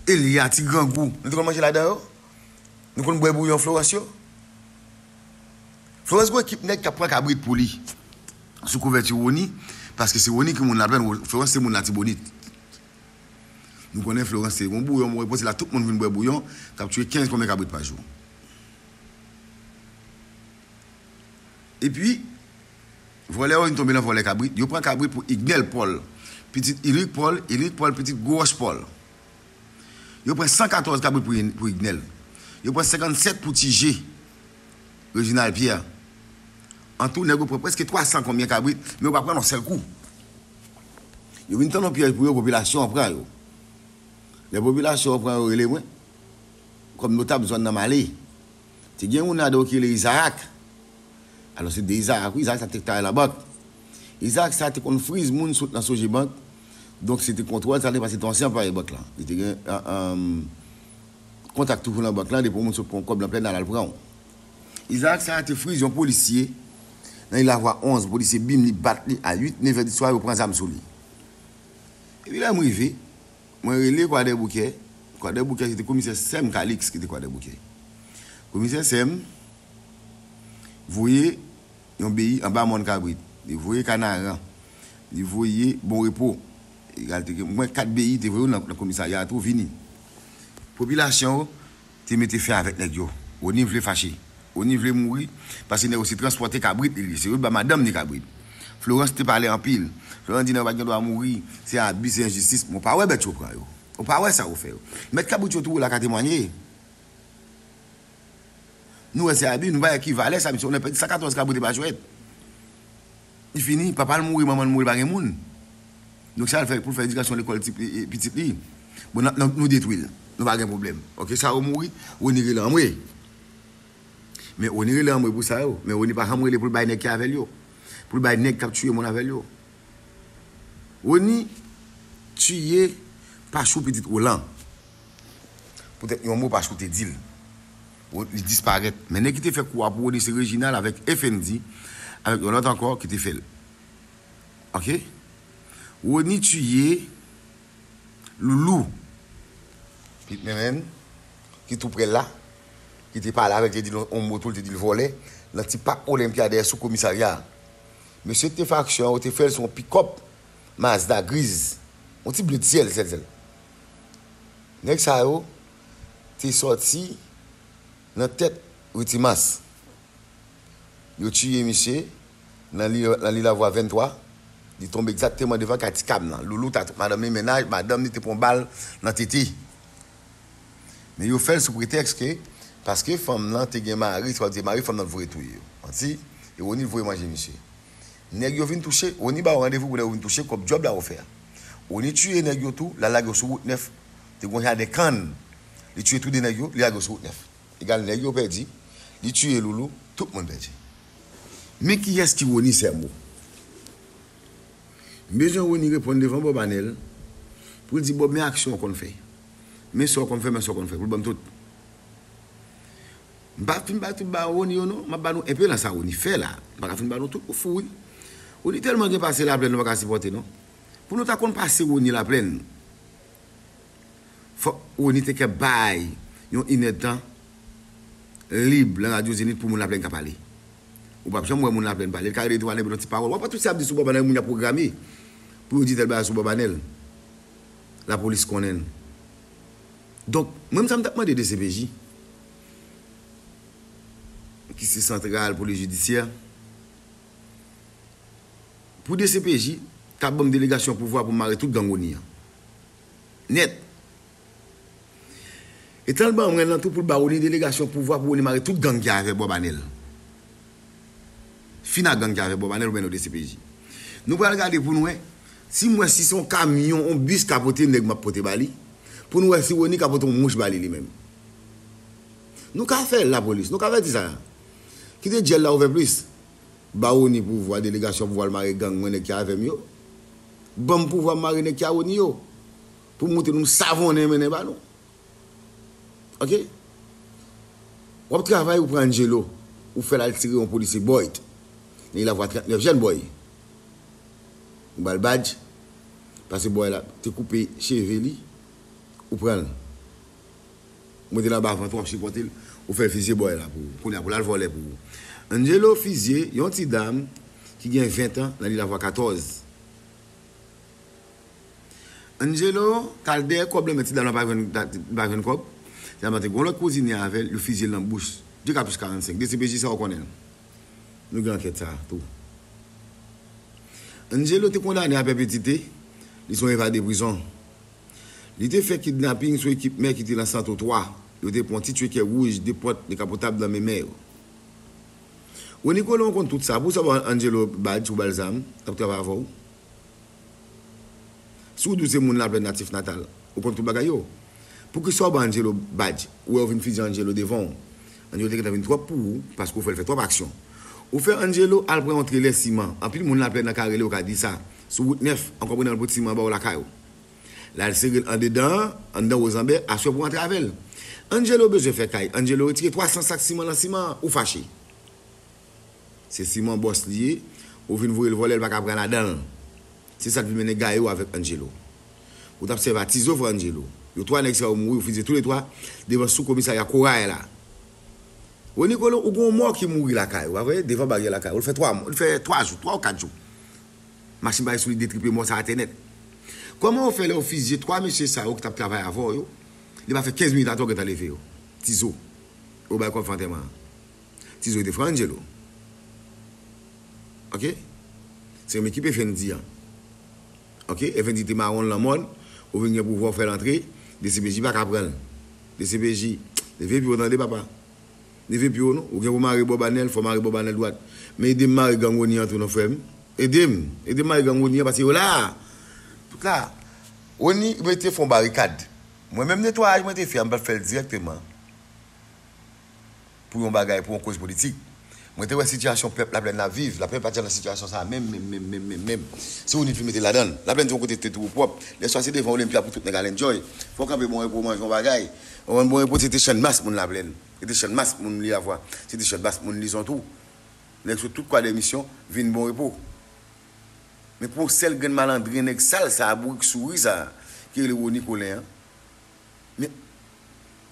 Elia, ti grangou. Nou te konn manje ladan yo? Nou konn bwè bouyon Florence yo? Florence gon ekip nèg k ap pran kabrit pou li. Sou kouvèti Rony, paske se Rony ki moun Laplèn, Florence se moun Latibonit. Nou konnen Florence se gon bouyon, mwen pote la, tout moun vin bwè bouyon, k ap tiye kenz konbyen kabrit pa jou. Epi, vòlè yo vin tonbe nan vòlè kabrit, yo pran kabrit pou Ignel Paul, pitit Ilric Paul, Ilric Paul, pitit Gwo Wòch Paul. Yo pran san katòz kabrit pou, pou Ignel. Yo pran senkannsèt pou Ti Je, Reginald Pierre. An tou, nèg yo pran prèske twa san konbyen kabrit, men yo pa pran nan sèl kou. Yo vin tann yon pyèj pou yo, popilasyon an pran yo. Lè popilasyon an pran yo, rele mwen, kòm notab zòn nan m ale. Te gen youn ladan yo ki rele Isaac. Alò, se de Isaac, wi, Isaac sa te travay nan bank. Isaac sa te konn friz moun sot nan Sogebank. Donk, se te kontwòl, sa te pase te ansyen anplwaye bank lan. Li te gen, ah, ah, kontak toujou nan bank lan, depi yon moun sot pran yon kòb nan plèn nan, l al pran w. Isaac sa te friz yon polisye nan Ilavwa onz, polisye bim, li bat li a uit, nevè di swa, yo pran zam sou li. Epi lè m rive, mwen rele Kwadèboukè. Kwadèboukè, se te komisè Sèm Calix ki te Kwadèboukè. Komisè Sèm voye yon beyi anba mòn kabrit. Li voye Kanaran. Li voye Bon Repo. Egal te gen, mwen kat beyi te voye yo nan, nan komisarya a tou vini. Popilasyon yo te mete fen avèk nèg yo. Oni vle fache. Oni vle mouri, paske nèg yo se transpòte kabrit li ye. Se yo ba madanm ni kabrit. Florence te pale anpil. Florence di nèg yo pa t gen dwa mouri, se abi, se enjistis. Men w pa wè bèt yo pran yo. Ou pa wè sa yo fè yo. Mèt kabrit yo tou la ka temwanye. Nou wè se abi, nou pa wè ki valè sa, misye, on a pèdi san katòz kabrit e pa jwèt. Li fini, papa l mouri, manman l mouri, pa gen moun. Donk sa l fè pou l fè edikasyon lekòl ti, e, e, pitit li. Bon, n ap, n ap, nou detwi l. Nou pa gen pwoblèm. Oke, sa yo mouri, Rony rele anmwe. Men Rony rele anmwe pou sa yo. Men Rony pa janm rele pou l bay nèg ki avè l yo. Pou l bay nèg k ap tiye moun avè l yo. Rony tiye Pachou pitit Roland. Poutèt yon mo Pachou te di l. Li disparèt. Men nèg ki te fè kou a pou Rony se Reginald avèk Effendy, avèk yon lòt ankò ki te fè l. Oke? Rony tiye Loulou. Pitit Menmenn, ki tou prè l la, ki te pale avè l, te di l yon mo tou, l te di l vòlè, nan ti pak Olympia dèyè sou komisarya a. Mesye ki te fè aksyon an, yo te fè l sou yon pikòp Mazda griz, yon ti ble syèl, syèl, syèl. Nèg sa yo te sòti nan tèt Ritimas. Yo tiye misye nan li, nan li Lavwa venntwa, Li tonbe egzakteman devan kay ti Cam nan. Loulou t ak tout madanm li, mennaj, madanm li te pran bal nan tete. Men yo fè l sou pretèks ke, paske fanm nan te gen mari, sa vle di mari fanm nan t voye touye yo. Manti, e Rony t voye manje misye. Nèg yo vin touche, Rony ba yo randevou pou nèg yo vin touche, kòb djòb la yo fè a. Rony tiye nèg yo tou, l al lage yo sou wout nèf, te gen yon jaden kann. Li tiye tou de nèg yo, li lage yo sou wout nèf. Egal nèg yo pèdi, li tiye Loulou, tout moun pèdi. Men kiyès ki Rony Sèmo? M bezwen Rony reponn devan Bob Anèl pou l di Bob men aksyon w konn fè. Men sa w konn fè, men sa w konn fè, pou l ban m tout. M pa fin bay tout ba Rony yo non, m ap ba nou enpe nan sa Rony fè la. M pa ka fin ba nou tout, ou fou wi. Rony tèlman gen pase Laplèn nou pa ka sipòte non. Pou nou ta konn pase Rony Laplèn, fòk Rony te kè bay yon inèdtan lib nan radyo Zenith pou moun Laplèn ka pale. Ou p ap janm wè moun Laplèn pale. Li ka rele tou a nenpòt yon ti pawòl. W ap wè tout sa y ap di sou Bob Anèl, moun y ap pwograme pou yo di tèl bagay sou Bob Anèl. Lapolis konnen l. Donk, mwen menm sa m t ap mande D C P J, ki se Santral Polis Jidisyè, pou D C P J ta ban m delegasyon pouvwa pou m mare tout gang Rony an. Nèt. E tan l ban mwen nan tou pou l ba Rony delegasyon pouvwa pou Rony mare tout gang ki avè Bob Anèl. Fin ak gang ki avè Bob Anèl ou mennen yo D C P J. Nou pral gade pou nou wè. Si m wè si se yon kamyon, yon bis ka pote nèg m ap pote ba li, pou nou wè si Rony ka pote yon mouch ba li li menm. Nou ka fè l lapolis, nou ka fè ti sa. Kite djèl la ouvè plis. Ba Rony pouvwa, delegasyon pouvwa l mare gang mwen, nèg ki avè m yo. Ban m pouvwa m mare nèg ki a Rony yo. Pou m montre nou m savonnen mennen ba nou. Ok? W ap travay, ou pran Angelo, ou fè l al tire yon polisye Boyd. Nan Lavwa trannèf, jèn bòy. Ou ba l badj, paske bòy la te koupe cheve li, ou pran l. Ou mete l anba vant ou, w ap sipòte l, ou fè l fizye bòy la pou ou. Kounye a pou l al vòlè pou ou. Angelo fizye yon ti dam ki gen ven tan nan Lavwa katòz. Angelo t al dèyè kòb lan, men ti dam lan pa jwenn, pa jwenn kòb. Ti dam lan te gen yon lòt kouzine avè l, yo fizye l nan bouch. De katouch karannsenk. D C P J sa w konnen. Nou gen ankèt sa a tou. Angelo te kondane a pèpetite, li se yon evade prizon. Li te fè kidnaping sou ekip mè ki te nan Santo twa. Yo te pran yon ti tchwekè wouj, de pòt, dekapotab nan men mè yo. Rony Colin, ou konn tout sa. Pou sa w ba Angelo badj, ou ba l zam, l ap travay avè w. Si w di w se moun Laplèn natif natal, ou konn tout bagay yo. Poukisa w ba Angelo badj? Ou wè yo vin fizye Angelo devan w. Angelo te gentan vin twòp pou ou, paske w fè l fè twòp aksyon. Ou fè Angelo al pran yon trelè siman. Anpil moun Laplèn nan ka rele, yo ka di sa. Sou wout nèf, an konprenan l pote siman ba w lakay ou. L al sere l andedan an, anndan Wozanbè, aswè pou antre avè l. Angelo bezwen fè kay. Angelo retire twa san sak siman nan siman an, ou fache. Se siman bòs li ye, ou vin voye l vòlè, l pa ka pran ladan l. Se sa k vin mennen Gayo avèk Angelo. Ou t ap sèvi a Tizo, frè Angelo. Yo twa nèg sa yo mouri, ou fizye toulètwa devan sou komisarya Koray la. Rony Colin, ou gen yon mò ki mouri lakay ou, pa vre? Devan baryè lakay ou. L fè twa mwa, l fè twa jou, twa ou kat jou. Machin pa sou li detripe mò sa atè nèt. Kòman ou fè lè ou fizye twa mesye sa yo ki t ap travay avè w yo, li pa fè kenz minit atè w gentan leve yo? Tizo. Ou bay kòb fè antèman an. Tizo te frè Angelo. Ok? Se yon ekip Effendy an. Ok? Effendy te mawon l nan mòn, ou vin gen pouvwa w fè l antre, D C P J pa ka pran l. D C P J, leve pye w tande papa. Leve pye w non. Ou gen pou mare Bob Anèl, fò mare Bob Anèl dwat. Men ede m mare gang Rony an tou non frè m. Ede m. Ede m mare gang Rony an paske yo la. Tout la. Rony mete fè yon barikad. Mwen menm netwayaj mwen te fè a, m pa t fè l dirèkteman pou yon bagay, pou yon koz politik. Mwen te wè sitiyasyon pèp Laplèn ap viv. Laplèn pa t janm nan sitiyasyon sa a menm, menm, menm, menm, menm, menm. Se Rony ki mete l ladan l. Laplèn se yon kote te twò pwòp. Lè swa se devan Olympia pou tout nèg al enjoy. Fò w kanpe bon repo, manje yon bagay. Ou konprann? Bon repo se te Channmas moun Laplèn. Se te Channmas moun Lilavwa. Se te Channmas moun Lizon tou. Nèg sot tout Kwadèmisyon vin Bon Repo. Men pou yon sèl grenn malandren, nèg sal sa a, bourik souri sa a, ki rele Rony Colin an. Men,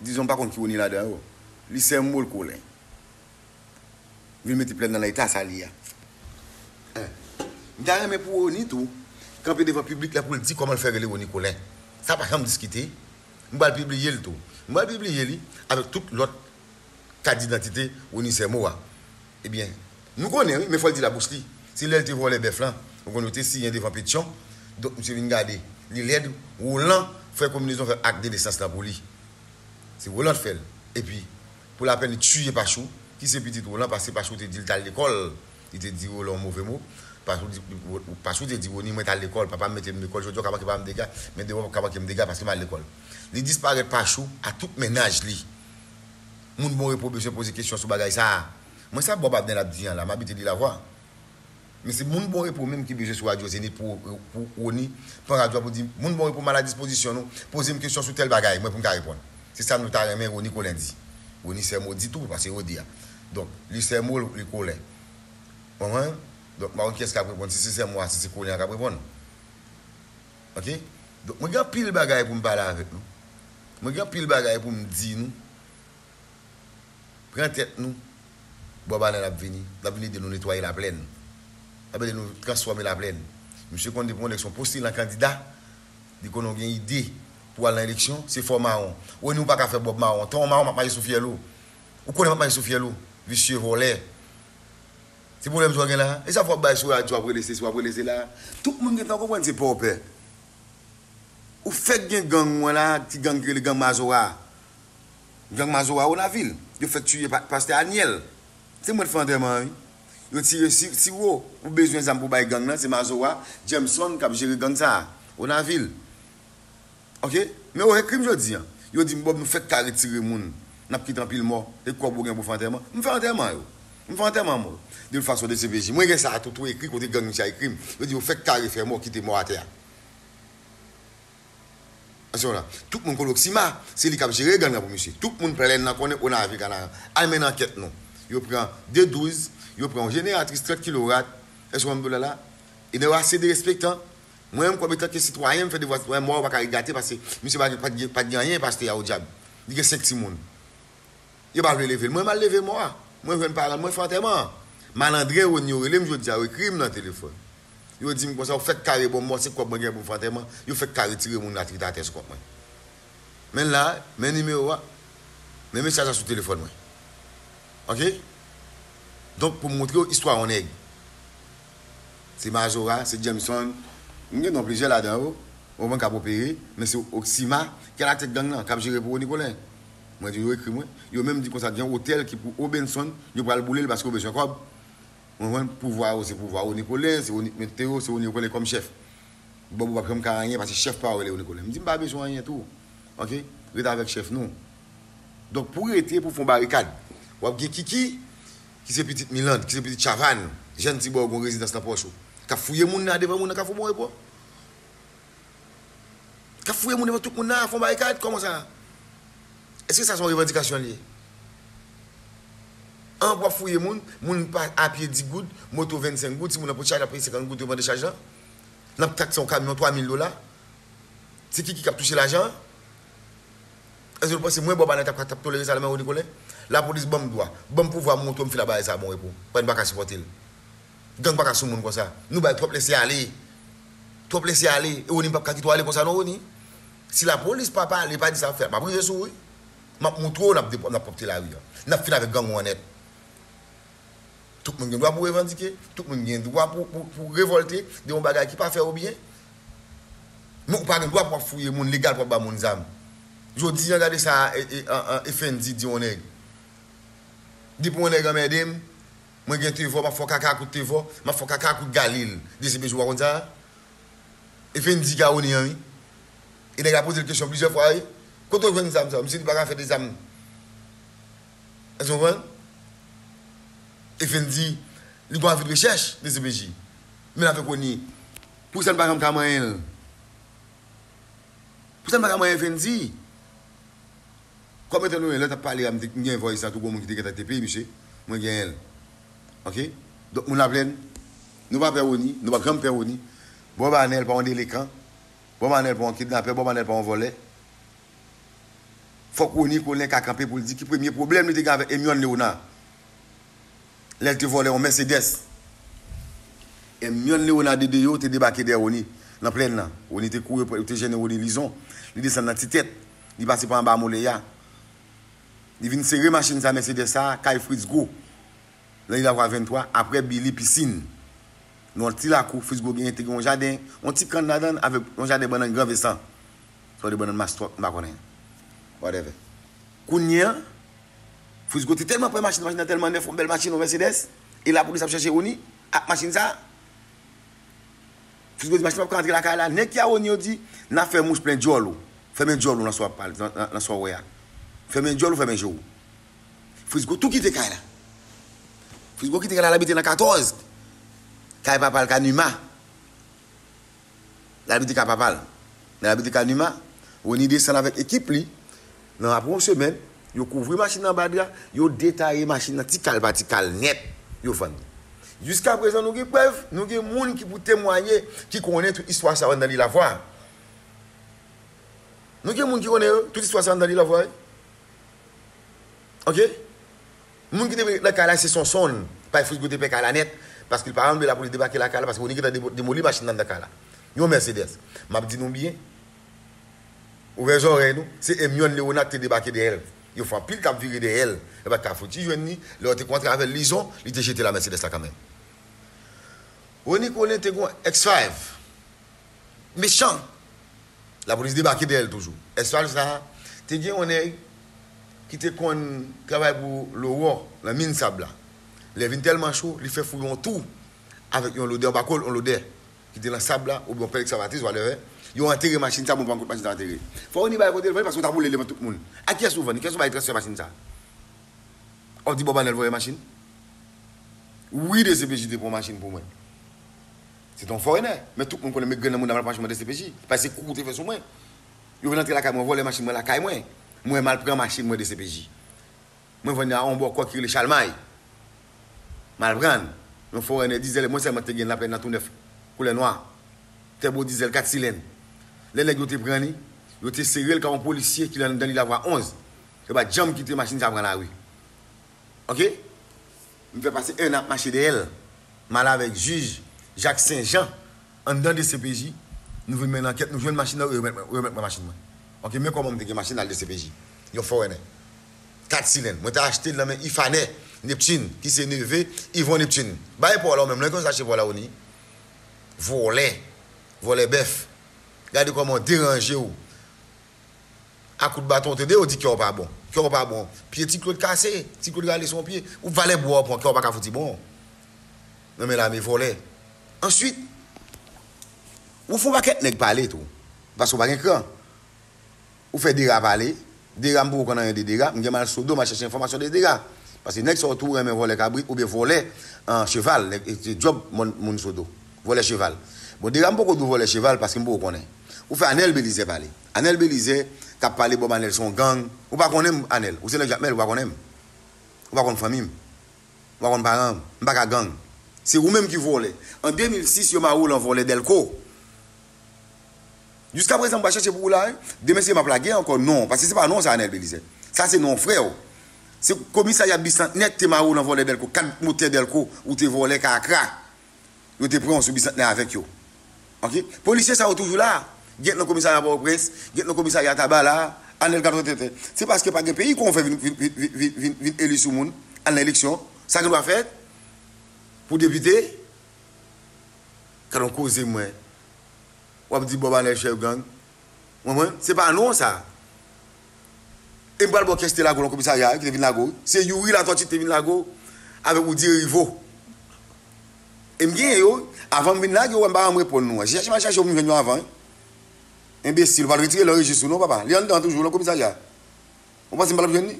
dizon m pa konn ki Rony ladan yo. Li sèmbo l Colin. Vin mete Plèn nan nan eta sa li a. Hein. M ta renmen pou Rony tou kanpe devan piblik la pou l di kòman l fè rele Rony Colin. Sa pa janm diskite. M pral pibliye l tou. M pral pibliye li avèk tout lòt kat didantite Rony Sèmo a. Ebyen, nou konnen wi, men fò l di labouch li. Se lè l te vòlè bèf lan, Konn yo te siyen devan Petyon. Donk, misye vin gade. Li lèd. Roland fè konbinezon, fè ak de nesans lan pou li. Se Roland k fè l. Epi, pou lapèn, li tiye Pachou, ki se pitit Roland, paske Pachou te di l t al lekòl. Li te di Roland yon move mo. Pachou di, Pachou te di Rony, mwen t al lekòl, papa m mete m lekòl, jodi a w ka manke ba m dega, men demen w ka manke m dega paske m al lekòl. Li disparèt Pachou a tout mennaj li. Moun Bon Repo bezwen poze kesyon sou bagay sa a. Mwen sa Bob Abner ap di an la, m abitye li lavwa. Men se moun Bon Repo menm ki bezwen sou radyo Zenith pou, pou Rony pran radyo a pou di, moun Bon Repo m a la dispozisyon nou, poze m kesyon sou tèl bagay, mwen pou m ka reponn. Se sa nou ta renmen Rony Colin di. Rony sè mo di tou, paske yo di a. Donk, li sè mo, li Colin. Konprann? Donk, m pa konn kiyès k ap reponn, si se sè mo a, si se Colin an k ap reponn. Oke? Donk, mwen gen anpil bagay pou m pale avèk nou. Mwen gen anpil bagay pou m di nou. Pran tèt nou. Bob Arnel ap vini. L ap vin ede nou netwaye Laplèn. L ap ede nou transfòme Laplèn. Misye konn depi yon eleksyon postilan kandida, li konnen w gen ide pou al nan eleksyon, se fè w mawon. Rony, ou pa ka fè Bob mawon. Tan w mawon, m ap mache sou fyèl ou. Ou konnen m ap mache sou fyèl ou. Visye, vòlè. Se pwoblèm sa w gen la? E sa fò w ap bay sou radyo, w ap rele sesi, w ap rele sela? Tout moun gentan konprann se pa w pè. Ou fèk gen gang mwen la, ti gang ki rele gang Mazora. Gang Mazora Wonavil. Yo fèk tiye pa, pastè Aniel. Se mwen t fè antèman an, wi. Yo tire si, siwo. Ou bezwen zam pou bay gang nan, se Mazora, Jameson k ap jere gang sa a. Wonavil. Oke? Men yo ekri m jodi a. Yo di m, Bob, nou fèk ka retire moun. N ap kite anpil mò. E kòb ou gen pou fè antèman? M fè antèman yo. M fè antèman mò. De tout fason, D C P J. Mwen gen sa a tou, tou ekri kote gang misye a ekri m. Yo di yo fèk ka refè mò, kite mò atè a. Èske w la? Tout moun konnen Oksima, se li k ap jere gang nan pou misye. Tout moun Plèn nan konnen Wonavil Kanaran. Al mennen ankèt nou. Yo pran de douz, yo pran yon jeneratris trant kilowat. Èske w konprann bagay la? E nèg yo ase derespektan. Mwen menm kòm etanke sitwayen, m fè devwa sitwayen, mò yo pa ka regate paske misye pa gen, pa t gen, pa t gen anyen, pastè a, odyab. Li gen senk timoun. Yo pa vle leve l. Mwen m al leve mò a. Mwen jwenn paran l, mwen fè antèman an. Malandren Rony yo rele m jodi a, yo ekri m nan telefòn. Yo di m konsa, ou fèk ka rebon mò, se kòb mwen gen pou m fè antèman. Yo fèk ka retire moun la ki t atè sou kont mwen. Men l la, men nimewo a. Men mesaj la sou telefòn mwen. Oke? Donk, pou m montre w istwa yon nèg. Se Mazora, se Jameson. M gen non plizyè ladan yo. Ou konprann k ap opere, men se Oksima ki alatèt gang nan, k ap jere pou Rony Colin. Mwen di yo ekri mwen. Yo menm di konsa gen yon otèl ki pou Obenson, yo pral boule l paske yo bezwen kòb. Ou konprann? Pouvwa yo, se pouvwa Rony Colin, se Rony, men Teo, se Rony Colin kòm chèf. Bob ou p ap janm ka anyen paske chèf pa w rele Rony Colin. M di m pa bezwen anyen tou. Oke? Rete avèk chèf nou. Donk pou rete, pou fè yon barikad, w ap gen Kiki, ki se pitit Miland, ki se pitit Chavannes, jèn ti bò yo gen rezidans nan pòch ou. K ap fouye moun nan devan moun nan Kafou Bon Repo. K ap fouye moun devan tout moun nan, fè yon barikad, kòman sa? Èske sa se yon revandikasyon li ye? An, w ap fouye moun, moun pa a pye di goud, moto vennsenk goud, timoun nan pot chaj ap peye senkant goud pou yo mande chaj lan. N ap takse yon kamyon twa mil dola. Se Kiki k ap touche lajan an? Èske nou panse mwen Bob Arnel t ap, t ap tolere sa nan men Rony Colin? Lapolis ban m dwa, ban m pouvwa, m montre w m fin ak bagay sa a Bon Repo. Pwen pa ka sipòte l. Gang pa ka sou moun konsa. Nou bay twòp lese ale. Twòp lese ale. E Rony m p ap ka kite w ale konsa non, Rony. Si lapolis pa pale, pa di sa ap fè, m ap rive sou ou, wi. M ap montre w n ap depo-, n ap pwòpte lari a. N ap fin avèk gang ou an nèt. Tout moun gen dwa pou revandike, tout moun gen dwa pou, pou, pou revòlte de yon bagay ki pa fè yo byen. Men ou pa gen dwa pou w ap fouye moun legal pou w ap ba moun zam. Jodi a, gade sa, e, e, an, an, Effendy di yon nèg. Depi yon nèg anmède m, mwen gen Tevò, m ap fè w kaka a kout Tevò, m ap fè w kaka a kout Galil. D C P J ou pa konn sa? Effendy Caroni an, wi. E nèg la poze l kesyon plizyè fwa, wi. Kote w jwenn zam sa yo? Misye di pa ka fè de zam. Èske w konprann? Effendy, li gon avi de rechèch, D C P J. Men l avèk Rony. Poukisa n pa janm ka manyen l? Poukisa n pa ka manyen Effendy? Kòm etan donnen, lè w t ap pale a, m te, m gen vòys la tou, gon moun ki te gentan te peye misye. Mwen genyen l. Oke? Donk, moun Laplèn, nou pa pè Rony, nou p ap janm pè Rony. Bob Arnel pa yon delenkan. Bob Arnel pa yon kidnapè, Bob Arnel pa yon vòlè. Fòk Rony Colin ka kanpe pou l di ki premye pwoblèm li te gen avèk Hermione Léonard. Lè l te vòlè yon Mercedes. Hermione Léonard de Deyo te debake dèyè Rony nan Plèn nan. Rony te kouri, yo te jennen Rony Lizon. Li desann nan Ti Tèt. Li pase pa anba Moleya. Li vin sere machin sa, Mercedes sa, kay Fritz Gros. Nan Lavwa venntwa, aprè Billy Piscine. Nan yon ti lakou, Frisgo genyen, te gen yon jaden, yon ti kann ladan l avèk yon jaden bannann Gran Vesan. Swa de bannann Mastwòk, m pa konnen. Whatever. Kounye a, Frisgo te tèlman pè machin, machin nan tèlman nèf, yon bèl machin, yon Mercedes, e lapolis ap chèche Rony ak machin sa. Frisgo di machin p ap ka rantre lakay la. Nèg ki a Rony yo di, n a fè mouch plen djòl ou. Fèmen djòl ou nan sa w ap pale, nan, nan, nan sa w wè a. Fèmen djòl ou, fèmen je w. Frisgo tou kite kay la. Frisgo kite kay la, l abite nan katòz. Kay papa l Kanima. L abite kay papa l. L abite Kanima. Rony desann avèk ekip li. Nan apre yon semèn, yo kouvri machin nan anba dra, yo detaye machin nan ti kal pa ti kal nèt, yo vann li. Jiska prezan, nou gen prèv, nou gen moun ki pou temwaye, ki konnen tout istwa sa yo anndan Lilavwa. Nou gen moun ki konnen yo, tout istwa sa anndan Lilavwa, wi. Oke? Moun ki te nan kay la, se Sonson. Pay Frisgo te pè kay la nèt, paske l pa janm vle lapolis debake lakay la, paske Rony gentan demo-, demoli machin nan anndan kay la. Yon Mercedes. M ap di nou byen, ouvè zòrèy nou, se Hermione Leona ki te debake dèyè l. Yo fè anpil k ap vire dèyè l. Yo pa t ka fouti jwenn li. Lè yo te kontre avè l Lizon, li te jete la Mercedes la kanmenm. Rony Colin te gen yon X five. Mechan. Lapolis debake dèyè l toujou. X five sa, te gen yon nèg ki te konn travay pou Lowò, nan min sab la. Lè vin tèlman cho, li fè fou yon tou avèk yon lodè, yon bakòl, yon lodè ki te nan sab la, oubyen yon pèl ekskavatris, whatever. Yo antere machin sa, bon, pa kote machin sa antere. Fò Rony bay kote l vann li, paske yo t ap woule li devan tout moun. A kiyès ou vann li? Kiyès ou bay transfè machin sa? W ap di Bob Anèl vòlè machin? Wi, D C P J te pran machin pou mwen. Se te yon fòrenè. Men tout moun konnen men grenn nan mouda m al pran machin mwen D C P J. Paske se kou ou te fè sou mwen. Yo vin antre lakay mwen, vòlè machin mwen lakay mwen. Mwen m al pran machin mwen D C P J. Mwen vann li a yon bòkò ki rele Chalmay. M al pran l. Yon fòrenè dizèl, mwen sèlman te gen l nan plèn nan tou nèf, koulè nwa. Tèbo dizèl kat silenn. Lè nèg yo te pran li, yo te sere l kòm yon polisye ki anndan Lilavwa onz. Yo pa t janm kite machin sa pran lari. Oke? M fè pase en an ap mache dèyè l. M al avèk jij Jacques Saint-Jean anndan D C P J. Nou vin mennen ankèt, nou jwenn machin nan, yo remèt mwen, yo remèt mwen machin mwen. Oke, men kòman m te gen machin al D C P J. Yon fòrenè. Kat silenn. Mwen te achte l nan men Ifanè Neptune, ki se neve Yvon Neptune. Bay pa w la ou menm, lè konn sa che pa w la, Rony. Vòlè. Vòlè bèf. Gade kòman w deranje w. A kout baton, w tande yo di kè w pa bon. Kè w pa bon. Pye Ti Claude kase. Ti Claude rale sou yon pye. Ou valè bwa w pran, kè w pa ka fouti bon. Nan men lame vòlè. Answit, ou fè yon pakèt nèg pale tou. Paske w pa gen kran. Ou fè Dera pale. Dera, m poko konn anyen de Dera. M gen m al Sodo, m al chèche enfòmasyon de Dera. Paske nèg sa yo tou renmen vòlè kabrit oubyen vòlè, an, cheval. Nèg, e, se djòb moun, moun Sodo. Vòlè cheval. Bon, Dera, m poko di w vòlè cheval paske m poko konnen. Ou fè Anèl Belizè pale. Anèl Belizè k ap pale Bob Anèl se yon gang. Ou pa konnen m, Anèl. Ou se nèg Jakmèl, ou pa konnen m. Ou pa konn fanmi m. Ou pa konn paran m. M pa ka gang. Se ou menm ki vòlè. An de mil sis, yo mare w lan vòlè Dèlko. Jiska prezan, m pral chèche pou ou la, wi. Demen, se m ap lage ankò non, paske se pa non sa, Anèl Belizè. Sa se non frè w. Se komisarya Bisantnè ki te mare w lan vòlè Dèlko, kat motè Dèlko, ou te vòlè ka akra. Yo te pran w sou Bisantnè avèk yo. Oke? Polisye sa yo toujou la. Gen nan komisarya Pòtoprens, gen nan komisarya Taba la, Anèl Katwetètè. Se paske pa gen peyi kon w fè vin, vin, vin eli sou moun, al nan eleksyon. Sa gen dwa fèt pou depite? Gade yon koze mwen. W ap di Bob Anèl chèf gang. Mwen, mwen, se pa non sa. E m pral ba w kès te lage w lan komisarya a, ki te vin lage w. Se Youri Latortue ki te vin lage w avèk Oudie Rivo. E m genyen yo, avan m vin lage yo, wè m pa janm reponn nou. Chèche m al chèche yo pou m jwenn yo avan, wi. Enbesil, ou pa t retire l lan rejis ou non, papa. Li anndan toujou, lan komisarya. Ou panse m pa t ap jwenn li?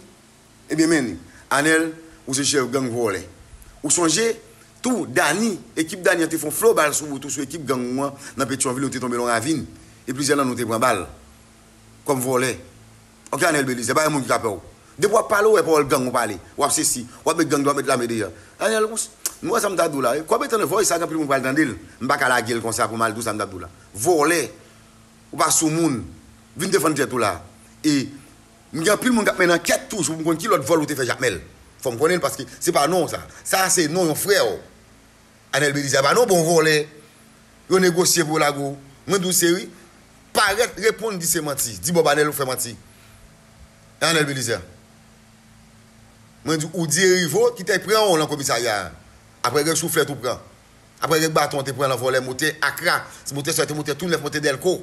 Ebyen, men li. Anèl, ou se chèf gang vòlè. Ou sonje, tou, Dani, ekip Dani an te fè yon flo bal sou wout ou, sou ekip gang ou an, nan Petyonvil, ou te tonbe lan yon ravin. E plizyè nan nou te pran bal. Kòm vòlè. Oke, Anèl Belizè, pa gen moun ki ka pè w. Depi w ap pale, ou wè pawòl gang ou pale. W ap sesi, w ap met gang, w ap met lame deyò. Anèl, ou s-, nou wè sa m ta di w la, wi. Kòm etan de vòy sa, gen anpil moun pral tande l. M pa ka lage l konsa pou m al di w sa m t ap di w la. Vòlè. Ou pa sou moun. Vin defann tèt ou la. E m gen anpil moun k ap mennen ankèt toujou pou m konn ki lòt vòl ou te fè Jakmèl. Fò m konnen l paske se pa non w sa. Sa se non yon frè w. Anèl Belizè pa non bon vòlè. Yo negosye pou yo lage w. Mwen di w se wi. Parèt, reponn, di se manti. Di Bob Anèl ou fè manti. E Anèl Belizè. Mwen di w, Oudie Rivo ki te pran w lan komisarya a. Apre gen souflèt ou pran. Apre kèk baton, te pran nan vòlè motè Akra. Se motè sa, te motè tou nèf, motè Dèlko.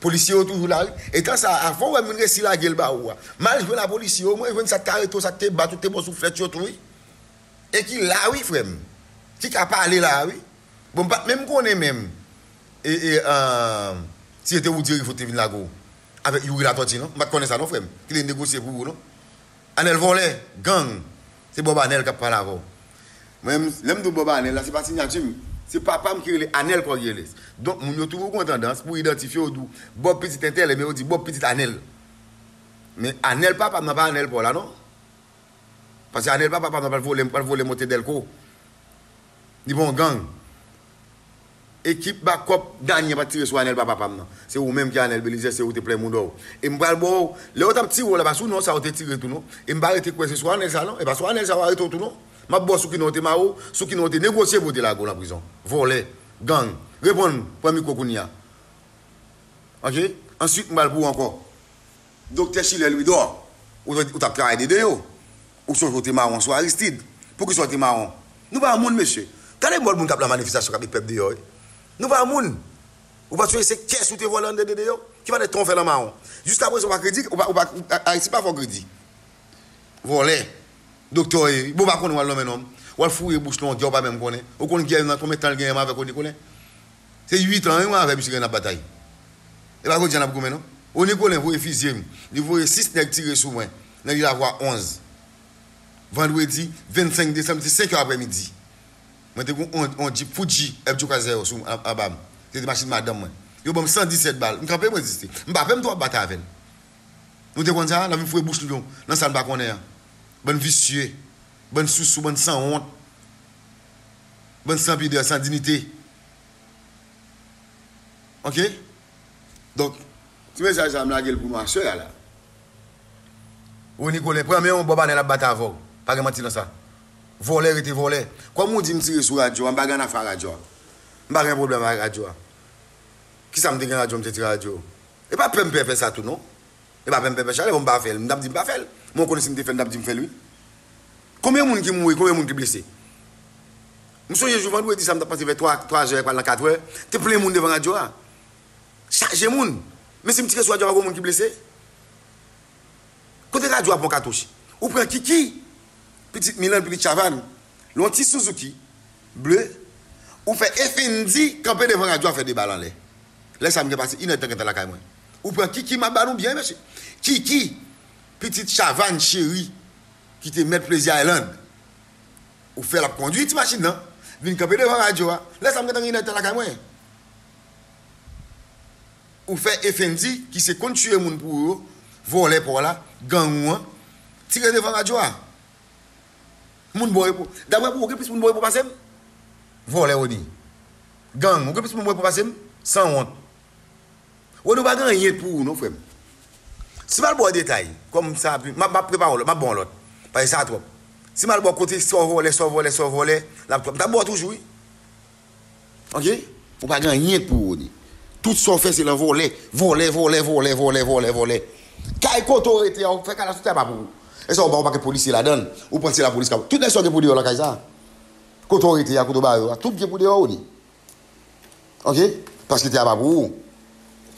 Polisye yo toujou la, wi. Etan sa, avan w wè moun resi lage l ba ou a. M al jwenn a polisye yo, mwen jwenn sa k te arete w, sa k te bat ou, te ba w souflèt yo tou, wi. E ki la, wi, frè m. Ki ka pale la, wi. Bon, m pa t menm konnen menm. E, e, an, si se te Woody Rifo te vin lage w avèk Youri Latortue, non? M pa t konnen sa, non, frè m. Ki te negosye pou ou, non? Anèl vòlè, gang. Se Bob Anèl k ap pale avè w. Mwen, lè m di w Bob Anèl la, se pa siyati m. Se papa m ki rele Anèl Corrières. Donk, moun yo toujou gen tandans pou idantifye yo, di w Bob pitit entèl, men yo di Bob pitit Anèl. Men Anèl papa m nan pa Anèl pa w la, non. Paske Anèl pa papa m nan pral vòlè, pral vòlè motè Dèlko. Li pa yon gang. Ekip bakòp Dany an pa t tire sou Anèl pa papa m nan. Se ou menm ki Anèl Belizaire, se ou te plen moudò w. E m pral ba w, lè yo t ap tire w la, pa sou non sa yo te tire tou non. E m pa rete kwè se sou Anèl sa non. E pa sou Anèl sa yo arete w tou non. M ap ba w sou ki non yo te mare w, sou ki non yo te negosye pou yo te lage w nan prizon. Vòlè, gang. Reponn, pran mikwo kounye a. Ok? Answit, m pral pou ou ankò. Doktè Schiller Louidor, ou, ou t ap travay dede yo. Ou sonje ou te mawon sou Aristide. Poukisa w te mawon? Nou pa moun, mesye. Gade mòd moun k ap nan manifestasyon, k ap met pèp deyò, wi. Nou pa moun. Ou panse se kès ou te vòlè anndan dede yo? Ki malè tan w fè nan mawon? Jiskaprezan, ou pa kredi, ou pa, ou pa, Ayiti pa fè w kredi. Vòlè. Doktè w ye, wi. Bon, w pa konnen w al nonmen nonm. W al foure bouch longè, w pa menm konnen. Ou konn gè nan konbyen tan l genyen avèk ou, Nicolas? Se uit an, wi, mwen avè misye gen n ap batay. E pa jodi a n ap goumen, non. Rony Colin voye fizye m. Li voye sis nèg tire sou mwen, nan Lavwa onz. Vandredi vennsenk desanm, se senk è aprèmidi. Mwen te gen yon, yon Jeep Fuji F J K zèro sou, an, anba m. Se te machin madanm mwen. Yo ban m san disèt bal. M kanpe, m reziste. M pa pè, m tou ap batay avè l. Nou te konn sa, n ap vin foure bouch nou nan sa n pa konnen an. Bann visye, bann sousou, bann sanwont, bann san pidè, san dinite. Ok? Donk, ti mesaj sa, m lage l pou nou aswè a la. Rony Colin, pran men w, Bob Anèl ap bat avè w. Pa gen manti nan sa. Vòlè rete vòlè. Kòm ou di m tire sou radyo a, m pa gen afè a radyo a. M pa gen pwoblèm ak radyo a. Kisa m te gen radyo, m te tire radyo? E pa pè m pè fè sa tou, non. E pa pè m pè fè chalè, bon, m pa fè l. M t ap di m pa fè l. Men w konnen si m te fè l, m t ap di m fè l, wi. Konbyen moun ki mouri, konbyen moun ki blese? M sonje jou vandredi sa, m t ap pase vè twa, twa zè, pral nan kat è. Te plen moun devan radyo a. Chaje moun. Men si m tire sou radyo a, pa gen moun ki blese. Kote radyo a pran katouch? Ou pran Kiki, pitit Milan, pitit Chavannes, yon ti Suzuki ble, ou fè Effendy kanpe devan radyo a fè de bal anlè. Lè sa a m gen pase inèdtan gentan lakay mwen. Ou pran Kiki, m ap ba nou byen, mesye. Kiki, pitit Chavannes cheri, ki te mèt Plezi Island. Ou fè l ap kondui ti machin nan, vin kanpe devan radyo a. Lè sa a m gentan gen inèdtan lakay mwen. Ou fè Effendy, ki se konn tiye moun pou ou yo, vòlè pa w la, gang ou an, tire devan radyo a. Moun ba w repo. Daprè pou ou, ou gen plis moun ba w repo pase m? Vòlè, Rony. Gang, ou gen plis moun ba w repo pase m? Sanwont. Rony, ou pa gen anyen pou ou, non, frè m. Si m al ba w detay, kòm sa, m ap, m ap prepare w lòt, m ap ba w lòt. Paske sa twòp. Si m al ba w kote, sa w vòlè, sa w vòlè, sa w vòlè, l ap twòp. M t ap ba w toujou, wi. Ok? Ou pa gen anyen pou ou, Rony. Tout sa w fè, se nan vòlè. Vòlè, vòlè, vòlè, vòlè, vòlè, vòlè. Kay kote w rete a, ou fè kay la sou tè a pa pou ou. E sa, ou ba w pakèt polisye ladan l. Ou panse lapolis ka. Tout nèg sa w gen pou deyò nan kay sa. Kote w rete a, kote w bare yo a. Tout gen pou deyò, Rony. Ok? Paske tè a pa pou ou.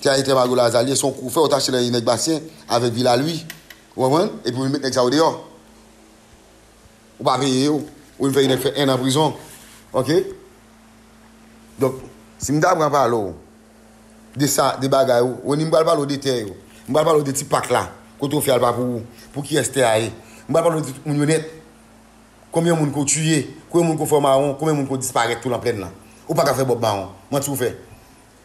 Tè a e tè Mario Lazalye, se yon kou w fè, ou t achte nan nèg Basyen avèk Vilalwi. Ou konprann? Epi ou vin met nèg sa yo deyò. Ou pa peye yo. Ou vin fè yon nèg fè en an prizon. Ok? Donk, si m ta pran pale w de sa, de bagay ou, Rony, m pral pale w de tè yo. M pral pale w de ti pak la. Kote w fè a l pa pou ou. Pou kiyès tè a ye? M pral pale w de tout moun yo nèt. Konbyen moun ke w tiye? Konbyen moun ke w fè mawon? Konbyen moun ke w disparèt tou nan plèn lan? Ou pa ka fè Bob mawon. Manti ou fè.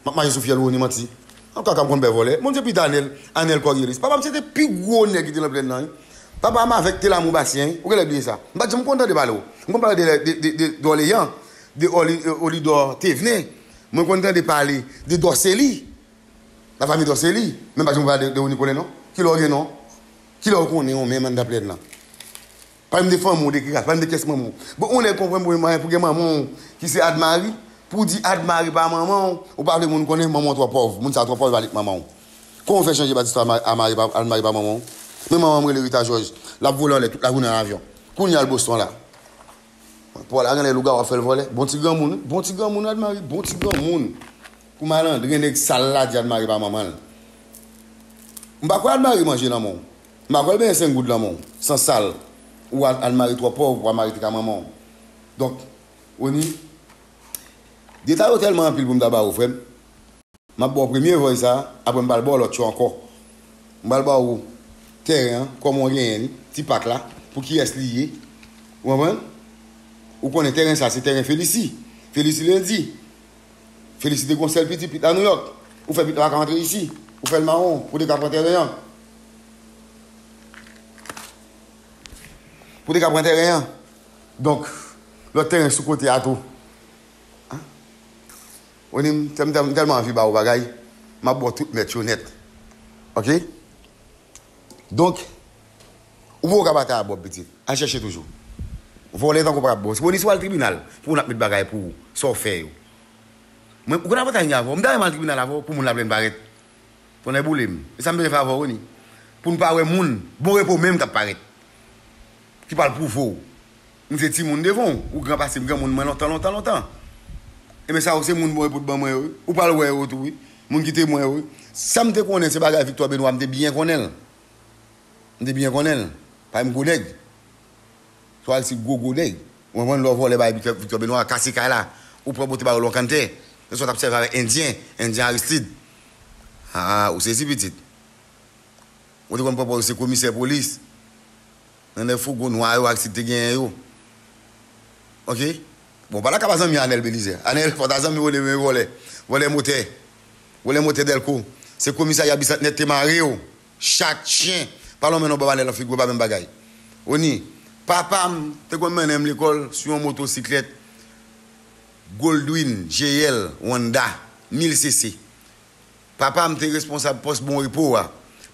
M ap mache sou fyèl ou, Rony, manti. An kaka m konn pè vòlè. Mwen se pitit Anèl, Anèl Kòryelis. Papa m se te pi gwo nèg ki te nan plèn lan, wi. Papa m avèk te Lamou Basyen, wi. Ou genlè bliye sa. M pa t janm konn tande pale w. M konn pale de, de, de, de, de Òleyan, de Oli-, Olidò Tevnen. Mwen konn tande pale de Dòseli. Lafanmi Dòseli, men pa janm pale de, de Rony Colin non. Kilè w gen non? Kilè w konnen w menm anndan plèn lan? Pale m de fanmi w, de ki ras, pale m de kiyès manman w. Bon, ou nèg konprann pou, pou gen manman w ki se Admari, pou w di Admari pa manman w, ou pa vle moun konnen manman w twò pòv. Moun sa twò pòv, li pa ret manman w. Kòman w fè chanje bat istwa Admari, Admari pa, Admari pa manman w? Men manman m rele Rita Georges, l ap vole anlè tout lajounen nan avyon. Kounye a l Boston la. Pòl la genlè lougawou ap fè l vòlè. Bon ti granmoun, wi. Bon ti granmoun, Admari. Bon ti granmoun. Pou malandren, nèg sal la di Admari pa manman l. M pa kwè Admari manje nan men w. M pa kwè l benyen senk goud nan men w. San sal. Ou Ad-, Admari twò pòv pou Admari te ka manman w. Donk, Oni, detay yo tèlman anpil pou m ta ba ou, frè m. M ap ba w premye vòy sa, apre m pral ba w lòt yo ankò. M pral ba w tèren an, kòman w genyen li, ti pak la, pou kiyès li ye. Ou konprann? Ou konnen tèren sa, se tèren Felici. Felici Lendi. Felici te gon sèl pitit, pitit la Nouyòk. Ou fè pitit la pa ka antre isi. Ou fè l mawon, pou te ka pran tèren an. Pou te ka pran tèren an. Donk, lòt tèren sou kote a tou. Hein? Oni, m tèl-, m tèl-, m tèlman anvi ba ou bagay, m ap ba w tout mèt yo nèt. Oke? Donk, ou poko ka batay a Bòb, pitit. Al chèche toujou. Vòlè tankou pa ka bò. Se Oni, si w al tribinal, pou moun ap met bagay pou ou, sa w fè yo. Mwen, ou konn avantaj m gen avè w? M ta renmen al tribinal avè w pou moun Laplèn parèt. Tonnè boule m. E sa m bezwen fè avè w, Oni. Pou n pa wè moun, Bon Repo menm k ap parèt. Ki pral pwouve w. M se timoun devan w. Ou gran pase m, granmoun mwen lontan, lontan, lontan. Ebyen sa yo se moun Bon Repo t ban mwen yo, wi. Ou pral wè yo tou, wi. Moun ki temwen yo, wi. Sa m te konnen se bagay Viktò Benwa, m te byen konnen l. M te byen konnen l. Parèy m gwo nèg. Swa l se gwo gwo nèg. Ou konprann lè w vòlè bay Viktò Benwa, kase kay la. Ou pran pote ba yo lòkantè. Se sa w t ap sèvi avèk endyen, endyen Aristid. Ah, ou sezi pitit. Ou te konn pran pa w se komisè polis. Nan nèg fougon nwa yo Aristid te genyen yo. Oke? Bon, pa ta ka pa zanmi Anèl Belizè. Anèl, fò ta zanmi w, li menm vòlè. Vòlè motè. Vòlè motè Dèlko. Se komisarya Bisantnè te mare w. Chat, chen. Pa lonmen non Bòb Anèl nan figi w, pa menm bagay. Oni, papa m te konn mennen m lekòl sou yon motosiklèt Goldwyn G L Honda mil C C. Papa m te responsab pòs Bon Repo a.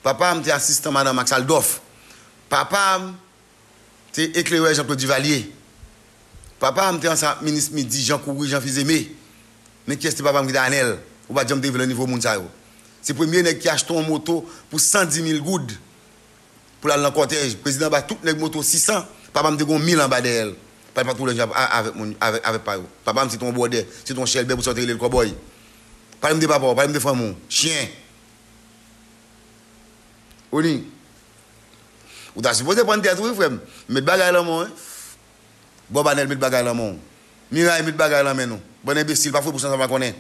Papa m te asistan madan Max Aldòf. Papa m te eklerè Jean Claude Duvalier. Papa m te ansanm ak minis Midi, Jean Coury, Jean Fils-Aimé. Men kiyès te papa m ki te Anèl? Ou pa t janm te rive nan nivo moun sa yo. Se premye nèg ki achte yon moto pou san di mil goud pou l al nan kòtèj. Prezidan bay tout nèg moto sisan, papa m te gen yon mil anba dèyè l. Pa t pa t woule jan a-, avèk moun, avèk, avèk pa yo. Papa m se te yon bwòdè, se te yon chèlbè pou sa w te rele l kòbòy. Pale m de papa w, pale m de fanmi w. Chen. Oni. Ou ta sipoze pran tèt ou, wi, frè m. Met bagay lan men w, wi. Bòb Anèl met bagay lan men w. Miray met bagay lan men nou. Bann enbesil, pa fouye bouch ansanm pa konnen.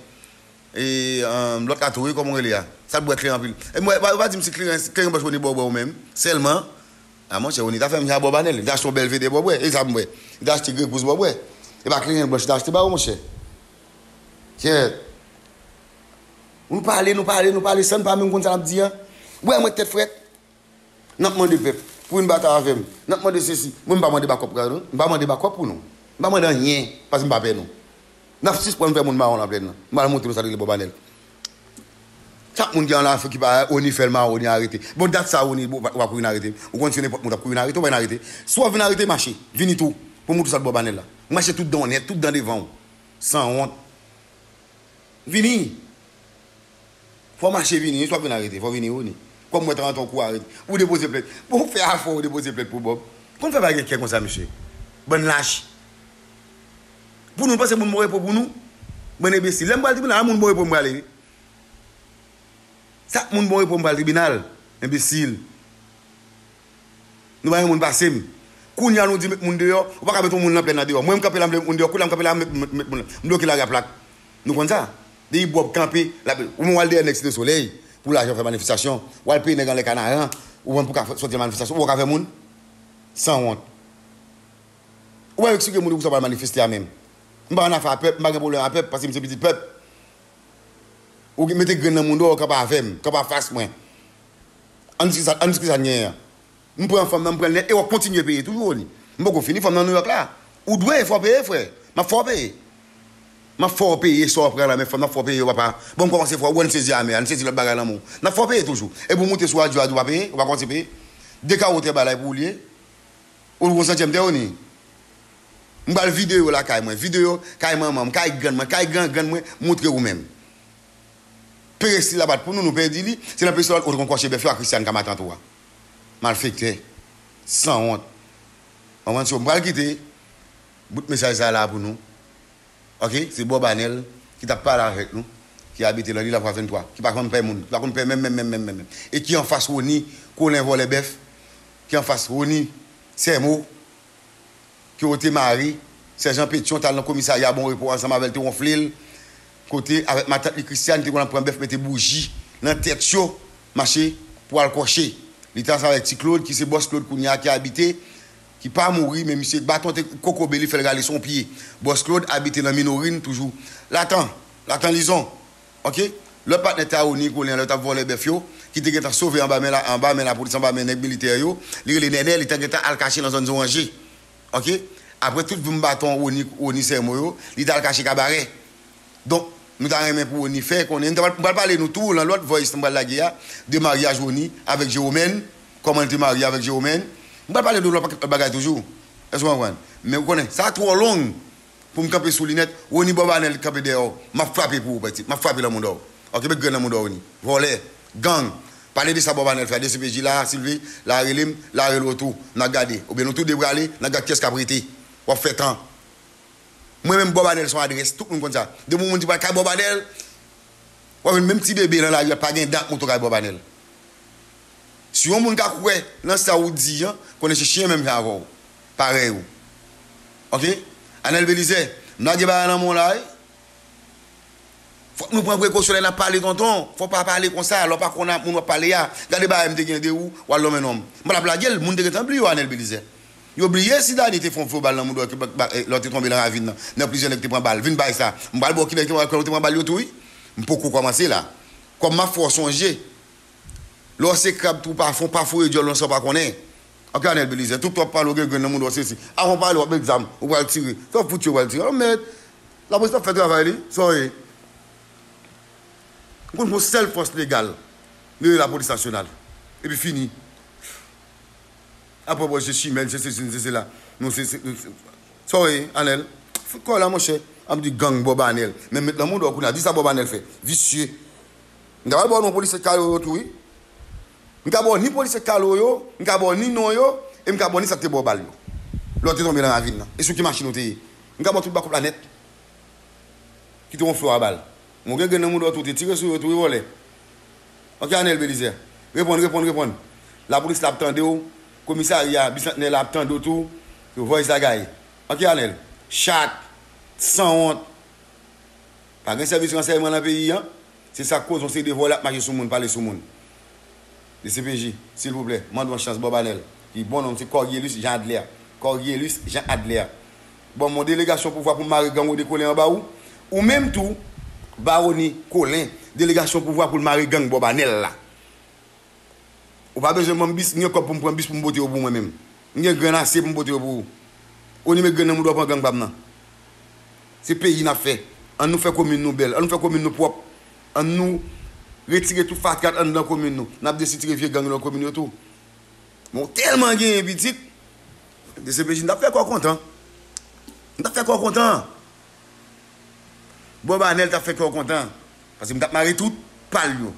E, um, lòt la tou, wi, kòman w rele a? Sa t bwè kleren anpil. E mwen, pa, pa di m si kleren, kleren blanch Oni ba w bwè ou menm. Sèlman, a monchè, Oni ta fè m jan a Bòb Anèl. Li ta achte yon bèl vede ba w bwè. E sa m bwè. Li ta achte Grey Goose ba w bwè. E pa kleren blanch li ta achte ba ou, monchè. Kèt. Nou pale, nou pale, nou pale, san n pa menm konn sa n ap di a. Ou wè mwen tèt frèt. N ap mande pèp pou vin batay avè m. N ap mande sesi. Mwen, m pa mande bakòp pou nou. M pa mande bakòp pou nou. M pa mande anyen, paske m pa pè nou. N ap sispann fè moun mawon Laplèn nan. M al montre nou sa k rele Bòb Anèl. Chak moun ki ann afè ki pa Oni fè l mawon, Oni arete. Bon, dat sa Oni, bon, w ap kouri vin arete. Ou konn si nenpòt moun t ap kouri vin arete, ou pa vin arete. Si w ap vin arete, mache. Vini tou. Pou m montre w sa k Bòb Anèl la. Mache tout dan w nèt, tout dan devan w. Sanwont. Vini. Fò w mache vini, wi, si w ap vin arete, fò w vini, wi, ni. Kòm mwen, tanto kou arete. Ou depoze plent. Bon, ou fè afè w, ou depoze plent pou Bòb. Konn fè pa gen kè konsa, mesye. Bann lach. Pou nou, panse moun Bon Repo pou nou. Bann enbesil. Lè m pral tribinal, a moun Bon Repo m prale, wi. Sa moun Bon Repo m pral tribinal. Enbesil. Nou pa gen moun pase m. Kounye a nou di met moun deyò, ou pa ka met yon moun nan plèn nan deyò. Mwen, m kanpe la, m vle met moun deyò, kounye a m kanpe la, m met, met, met moun. M bloke lari a plak. Nou konn sa. Depi Bòb kanpe, l ap, ou menm w al dèyè nèg Site Solèy, pou lajan fè manifestasyon, w al peye nèg anlè Kanaran, ou konn pou ka fè, sòti nan manifestasyon, ou pa ka fè moun? Sanwont. Ou pa eksplike moun pou sa w pral manifeste a menm. M pa ann afè a pèp, m pa gen pwoblèm a pèp, paske m se pitit pèp. Ou mete grenn nan moun deyò, kanpe avè m, kanpe anfas mwen. Ann diskite sa, ann diskite sa n genyen an. M pran fanm nan, m pran l nèt, e w ap kontinye peye toujou, Oni. M poko fini, fanm nan Nouyòk la. Ou dwe, fò w peye, frè. M ap fè w peye. M ap fè w peye sa w pran nan men fanm, m ap fè w peye yo, papa. Bon, m kòmanse fè w, wè n sezi amè a, n sezi lòt bagay lan men w. N ap fè w peye toujou. Epi w moute sou radyo a di w pa peye, ou pa kòmanse peye. De kawo tè bagay pou ou li ye. Ou gon santyèm tè, Oni. M pral vide yo lakay mwen, vide yo kay manman m, kay grann mwen, kay gran grann mwen, montre ou menm. Perestil la pa t pou nou, nou pèdi li. Se nan Perestil la ou te konn kòche bèf yo a Christiane ka matant ou a. Malfektè. Sanwont. Konprann, so m pral kite. Bout mesaj sa la pou nou. Ok, se Bob Anèl ki t ap pale avèk nou, ki abite nan Lilafwa venntwa, ki pa konn pè moun, ki pa konn pè menm, menm, menm, menm, menm, menm. E ki anfas Rony Colin vòlè bèf, ki anfas Rony Sèmo, ke yo te mare, Sèjan Petyon t al nan komisarya Bon Repo ansanm avè l, te wonfle l, kote avèk matant li Christiane te konn ap pran bèf mete bouji nan tèt yo, mache pou al kòche. Li te ansanm avèk Ti Claude, ki se bòs Claude kounye a, ki abite, ki pa mouri, men misye baton te kokobe li, fè l rale sou yon pye. Bòs Claude abite nan Minorin toujou. Latan, Latan Lizon, ok? Lòt patnè ta Rony Colin, lè t ap vòlè bèf yo, ki te gentan sove anba men la, anba men lapolis, anba men nèg militè yo, li rele Nènè, li te gentan al kache nan zòn Zoranje. Ok? Apre tout voum baton Rony, Rony Sèmo yo, li t al kache Kabarè. Donk, nou ta renmen pou Rony fè konnen, m ta pral, m pral pale nou tou, nan lòt voice m pral lage a, de maryaj Rony avèk Jeromène, kòman li te marye avèk Jeromène. M pral pale de lòt bagay toujou. Èske w konprann? Men ou konnen, sa twò long pou m kanpe sou li nèt. Rony Bob Anèl kanpe dèyè w. M ap frape pou ou, pitit. M ap frape nan mouda w. Ok, met grenn nan mouda w, Rony. Vòlè. Gang. Pale de sa Bob Anèl fè a, D C P J la, Sylvie, la rele m, la rele w tou, n a gade. Oubyen nou tou de prale, n a gad kiyès k ap rete. W ap fè tan. Mwen menm, Bob Anèl se yon adrès, tout moun konn sa. Depi yon moun di pral kay Bob Anèl, w ap jwenn menm ti bebe nan lari a, pa gen dan ak moto kay Bob Anèl. Si yon moun ka kwè nan sa ou di an, konnen se chen menm jan avè w. Parèy ou. Ok? Anèl Belizè, m lage bagay nan men w la, wi. Fòk nou pran prekosyon lè n ap pale, tonton. Fò w pa pale konsa. Lè w pa konn ak moun w ap pale a. Gade bagay m te gen de ou, w al lonmen non m. M pa t ap lage l, moun te gentan bliye w, Anèl Belizè. Yo bliye si Dany te fè yon fo bal nan mouda w, lè w te tonbe nan ravin nan. Nan plizyè nèg te pran bal. Vin bay sa. M pral ba w ki nèg te pran, ki te pran bal yo tou, wi. M poko kòmanse la. Kòm m ap fè w sonje. Lè w se krab twou pa fon, pa foure dyòl nan sa w pa konnen. Ok, Anèl Belizè, tout w ap pale, w gen grenn nan mouda w, sesi. Avan w pale, w ap met zam, ou pral tire. Sa w fout yo pral tire. Anmèd! Lapolis ap fè travay li, sa w ye. M konn gon sèl fòs legal, li rele lapolis nasyonal. Epi fini. Apre, bon, se chimèn, se sesi, se sela. Nou, se, se, se, sa w ye, Anèl? Fout kò w la, monchè. Ap di gang Bob Anèl. Men met nan mouda w kounye a. Di sa Bob Anèl fè. Visye. M ka ba w non polisye Kalo yo tou, wi. M ka ba w ni polisye Kalo yo, m ka ba w ni non yo, e m ka ba w ni sa k te ba w bal yo. Lè w te tonbe nan ravin nan. E sou ki machin ou te ye? M ka ba w tout bakòp la nèt. Ki te wonfle w a bal. Mwen gen grenn nan mouda w tou, te tire sou yo tou, wi, vòlè. Ok, Anèl Belizè. Reponn, reponn, reponn. Lapolis la ap tande w. Komisarya Bisantnè la ap tande w tou. Yo voice la gaye. Ok, Anèl. Chat. Sanwont. Pa gen sèvis ransèyman nan peyi an. Se sa k koz yon seri de vòlè ap mache sou moun, pale sou moun. D C P J, silvouplè, mande yon chans Bob Anèl, ki bon nonm, se Corrielus Jean Adler. Corrielus Jean Adler. Ban m yon delegasyon pouvwa pou m mare gang Rony Colin anba ou. Ou menm tou, ba Rony Colin delegasyon pouvwa pou l mare gang Bob Anèl la. Ou pa bezwen ban m bis, m gen kòb pou m pran bis pou m pote yo pou mwen menm. M gen grenn ase pou m pote yo pou ou. Rony, met grenn nan mouda w, pran gang pa m nan. Se peyi n ap fè. Ann nou fè komin nou bèl. Ann nou fè komin nou pwòp. Ann nou retire tout fatra anndan komin nou. N ap desitire vye gang yo nan komin yo tou. Men w tèlman genyen pitit. D C P J, n t ap fè kò w kontan. N t ap fè kò w kontan. Bob Anèl t ap fè kè w kontan. Paske m t ap mare tout pa l yo.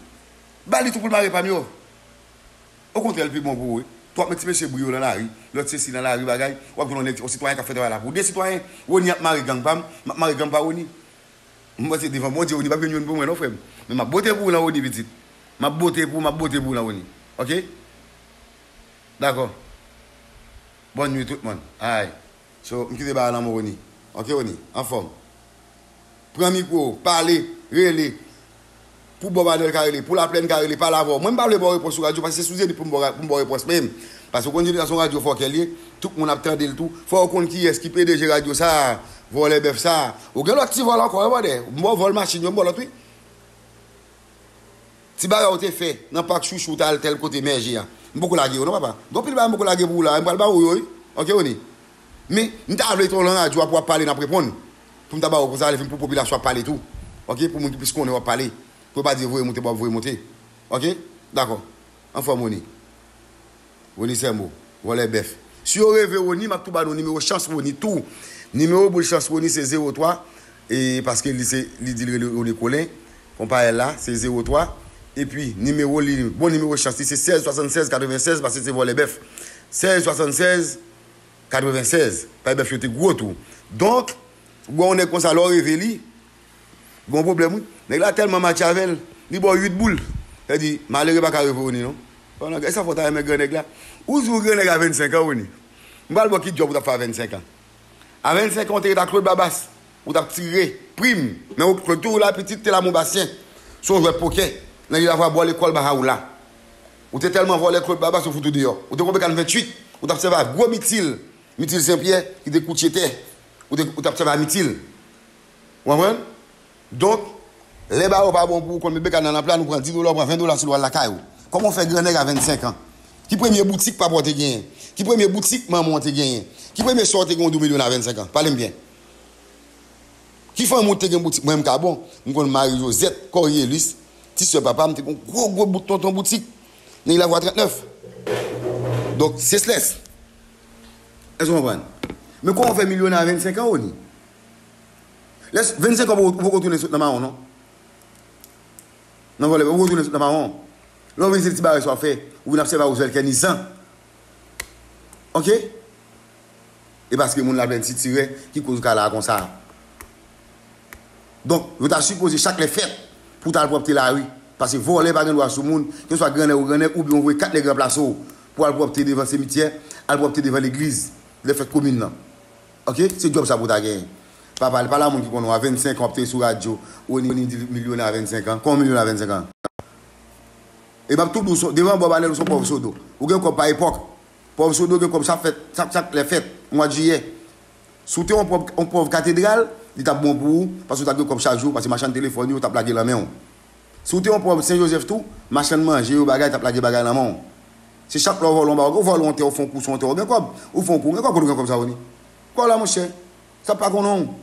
Ba li tou pou l mare pa m yo. Okontrè, l pi bon pou ou, wi. Twòp met ti mesye bri yo nan lari, lòt sesi nan lari bagay, w ap jwenn yon nèg, yon sitwayen k ap fè travay la pou ou. De sitwayen, Rony ap mare gang pa m, m ap mare gang pa Rony. M panse devan Bondye, Rony p ap jwenn youn pou mwen non, frè m. Men m ap bote pou ou lan, Rony, pitit. M ap bote pou ou, m ap bote pou ou lan, Rony. Ok? Dakò. Bòn nwi tout moun. Ay. So, m kite bagay lan men Rony. Ok, Rony? Anfòm. Pran mikwo, pale, rele. Pou Bob Anèl ka rele, pou Laplèn ka rele, pale avè w. Mwen, m pa vle ba w repons sou radyo, paske se sou Zenith pou m ba w ra-, pou m ba w repons menm. Paske w konn Zenith la se yon radyo fòkè l ye, tout moun ap tande l tou. Fò w konn kiyès ki P D G radyo sa a, vòlè bèf sa a. Ou gen lòt ti vòl ankò, wi, brother. M ba w vòl machin yo, m ba w lòt, wi. Ti bagay ou te fè nan pak Chouchou, ou t al tèl kote mèje a. M poko lage yo non, papa. Gon pil bagay m poko lage pou ou la, m pral ba ou yo, wi. Ok, Rony? Men, m ta vle te w lan radyo a pou w ap pale, n ap reponn. Pou m ta ba ou konsa, lè fini pou popilasyon ap pale tou. Ok? Pou moun ki plis konnen w ap pale. Pou yo pa di voye moute, pa voye moute. Ok? Dakò. Anfòm, Rony. Rony Sèmo, vòlè bèf. Si yo reve Rony, m ap tou ba nou nimewo chans Rony tou. Nimewo boul chans Rony se zewo twa, e paske li se, li di l rele Rony Colin, konpayèl la, se zewo twa. Epi, nimewo li, bon nimewo chans li se sèz swasannsèz katrevennsèz, paske se vòlè bèf. Sèz swasannsèz katrevennsèz. Pay bèf yo te gwo tou. Donk, ou wè yon nèg konsa, lè w reve li, gen yon pwoblèm, wi. Nèg la tèlman match avè l, li ba w uit boul. Sa di, malere pa ka reve Oni, non. Pandan, e sa fò w ta renmen gran nèg la. Ou di w gran nèg a vennsenk an, Oni. M pral ba w ki djòb ou t ap fè a vennsenk an. A vennsenk an, ou te ret ak Claude Babas. Ou t ap tire prim. Men ou, Claude toujou la, pitit, te la, mon basyen. Se yon jwè pokè. Nan li la, va bò lekòl, ba a ou la. Ou te tèlman vòlè Claude Babas, yo fout ou deyò. Ou te konn kan ventuit. Ou t ap sèvi ak gwo mitil. Mitil Senpyè, ki te koutye tè. Ou te, ou t ap sèvi ak mitil. Ou konprann? Donk, lè ba yo pa bon pou ou, konn met bekàn nan lanp la, nou pran dis dola, ou pran ven dola sou lwa lakay ou. Kòman w fè gran nèg a vennsenk an? Ki premye boutik papa w te genyen? Ki premye boutik manman w te genyen? Ki premye sè w te gen yon milyon a vennsenk an? Pale m byen. Ki fanmi w te gen boutik? Mwen, m ka bon. M konn Marie Josette, Corielis, ti sè papa m te gen yon gwo, gwo bout tonton boutik. Nèg la vwa trannèf. Donk, se slès. Èske w konprann? Men kòman w fè milyonè a vennsenk an, Oni? Lè vennsenk an, ou poko tounen sot nan mawon, non. Nan vòlè, ou poko tounen sot nan mawon. Lè w vin, se ti bagay sa w fè, ou vin ap sèvi a Roosevelt Kennison. Oke? E paske moun la plen sitirè, ki koz ou ka la konsa. Donk, yo ta sipoze chak lè fèt pou w ta al pwòpte lari. Paske vòlè pa gen dwa sou moun, keswa grannèg ou grannèg, oubyen w voye kat nèg ranplase w pou al pwòpte devan simityè, al pwòpte devan legliz, lè fèt komin nan. Oke? Se djòb sa pou w ta genyen. Pa pale, pale a moun ki konnen w a vennsenk an, w ap te sou radyo, Oni, Oni di milyonè a vennsenk an. Kòman w milyonè a vennsenk an? E m ap tou di w, devan Bob Anèl, ou se yon pòv sodo. Ou gen kòb pa epòk. Pòv sodo gen kòb chak fèt, chak, chak lè fèt, mwa jiyè. Si w te yon pòv, yon pòv katedral, li t ap bon pou ou, paske w t ap gen kòb chak jou, paske machann telefòn yo t ap lage nan men w. Si w te yon pòv Sen Jozèf tou, machann manje yo bagay t ap lage bagay nan men w. Se chak lè w vòlè yon bagay, ou vòlè yon tè, ou fè yon kou sou yon tè, ou gen kòb, ou fè yon kou, ou gen kòb, kote w gen kòb sa, Oni? Kòb la, monchè, sa pa konnen w.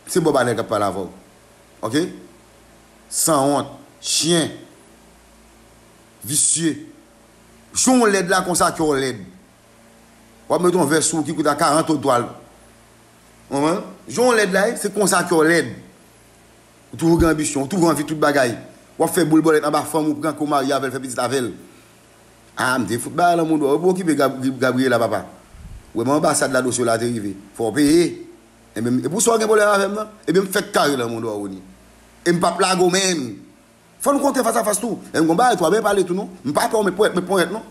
Se Bob Anèl k ap pale avè w. Oke? Sanwont, chen, visye. Jan w lèd la konsa kè w lèd. W ap met yon vès sou ou ki koute a karant dola. Konprann? Jan w lèd la, se konsa kè w lèd. Ou toujou gen anbisyon, ou toujou anvi tout bagay. W ap fè boul bòlèt anba fanm ou pran ke w marye avè l, fè pitit avè l. A, m te fout bagay lan moun dwa. Ou pa okipe Gab-, Gabriela, papa. Ou wè, men anbasad la dosye w la te rive. Fò w peye. Ebyen, e pou sa w gen pwoblèm avè m nan? Ebyen, m fèk kare lan moun dwa, Oni. E m p ap lage w menm. Fò n kontre fas a fas tou. E m gon bagay tou, a byen pale tou non. M pa pè w met ponyèt, met ponyèt non.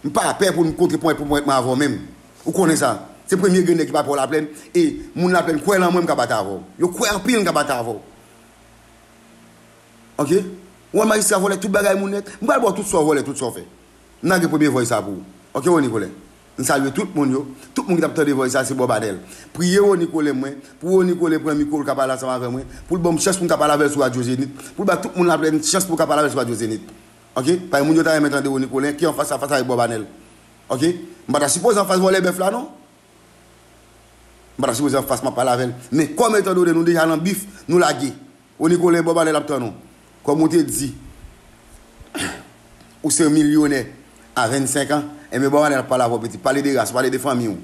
M pa pè pou n kontre ponyèt pou ponyèt mwen avè w menm. Ou konnen sa. Se premye grenn nèg ki pa pè w Laplèn. E moun Laplèn kwè lan mwen, m ka bat avè w. Yo kwè anpil, m ka bat avè w. Oke? Ou wè majistra vòlè tout bagay moun nèt. M pral ba w tout sa w vòlè, tout sa w fè. M lage premye vòy sa pou ou. Oke, Rony Colin? M salye tout moun yo. Tout moun ki t ap tande vòy sa, se Bob Anèl. Priye Rony Colin mwen, pou Rony Colin pran mikwo l ka pale ansanm avè mwen, pou l ban m chans pou m ka pale avè l sou Radyo Zenith, pou l ba tout moun Laplèn chans pou l ka pale avè l sou Radyo Zenith. Oke? Paske moun yo ta renmen tande Rony Colin ki an fas a fas avèk Bob Anèl. Oke? M pa ta sipoze an fas vòlè bèf la, non. M pa ta sipoze an fas m ap pale avè l. Men kòm etandone nou deja nan bif, nou lage. Rony Colin, Bob Anèl ap tann ou. Kòm ou te di, ou se yon milyonè a vennsenk an, enben Bob Anèl ap pale avè w, pitit. Pale de ras, pale de fanmi w.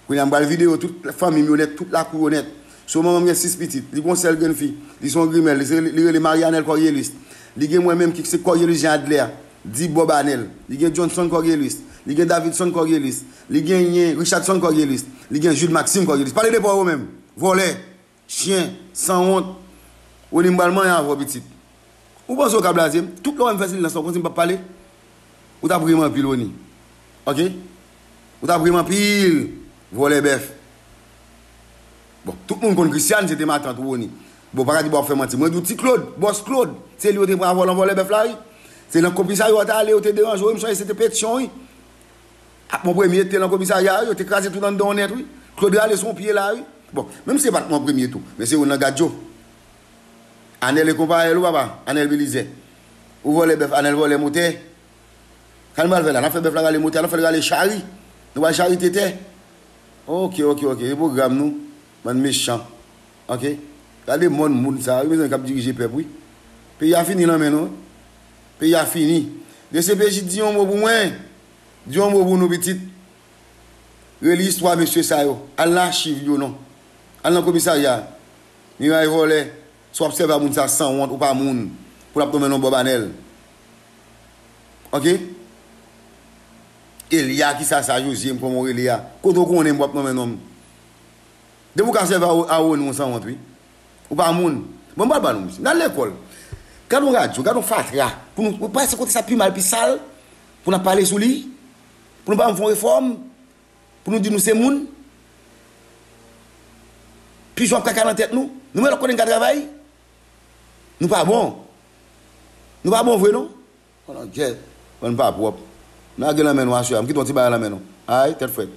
Kounye a m pral vide yo, tout fanmi m yo nèt, tout lakou yo nèt. Se yon manman m gen sis pitit, li gen yon sèl grenn fi, li se yon grimèl, li se, li rele Marie Anèl Corielis. Li gen mwen menm ki se Corielis Jean Adler, di Bob Anèl. Li gen Johnson Corielis, li gen Davidson Corielis, li genyen Richardson Corielis, li gen Jules Maxime Corielis. Pale de pa w ou menm, vòlè. Chen, sanwont. Rony, m pral manyen avè w, pitit. Ou panse w ka blaze m? Tout lè w wè m fè silans lan, w panse m p ap pale? Ou t ap ri m anpil, Rony. Oke? Ou t ap ri m anpil, vòlè bèf. Bon, tout moun konn Christiane, se te matant ou, Rony. Bon, pa ka di ba w ap fè manti. Mwen di w, Ti Claude, Bòs Claude, se li yo te pran avè w lan vòlè bèf la, wi. Se lan komisarya w t ale, yo te deranje w, wi, m sonje se te Petyon, wi. Ak Mon Premye te lan komisarya, wi, yo te kraze tout anndan w nèt, wi. Claude rale sou yon pye la, wi. Bon, menm si se pa t Mon Premye tou, men se youn nan gad yo. Anèl e konpayèl ou, papa, Anèl Belizè. Ou vòlè bèf, Anèl vòlè motè. Sa n pral fè la? N ap fè bèf la rale motè, n ap fè l rale chari. Nou pral charite tè. Oke, oke, oke. E pwogram nou? Bann mechan. Oke? Gade mòn moun sa yo, mezanmi, k ap dirije pèp, wi. Peyi a fini lan men nou, wi. Peyi a fini. D C P J, di yon mo pou mwen. Di yon mo pou nou, pitit. Reli istwa mesye sa yo. Al nan achiv yo, non. Al nan komisarya. Miray vòlè. Si w ap sèvi a moun sa sanwont, ou pa moun. Pou l ap tonbe non Bob Anèl. Oke? Elya, ki sa sa, Jozye, m kòman w rele a? Kote w konnen m w ap nonmen non m? Depi w ka sèvi a, a Oni, w sanwont, wi. Ou pa moun. Bon, m pral ba nou, misye. N al lekòl. Gad yon radyo, gad yon fatra. Pou nou, ou panse kote sa pi mal, pi sal? Pou n ap pale sou li? Pou nou pa janm fè yon refòm? Pou nou di nou se moun? Pijon ap kaka nan tèt nou? Nou menm lòt kote n ka travay? Nou pa bon. Nou pa bon vre, non? Konan djè, bann pa pwòp. N a gen nan men nou aswè a. M kite yon ti bagay nan men nou. Ay, tèt frèt.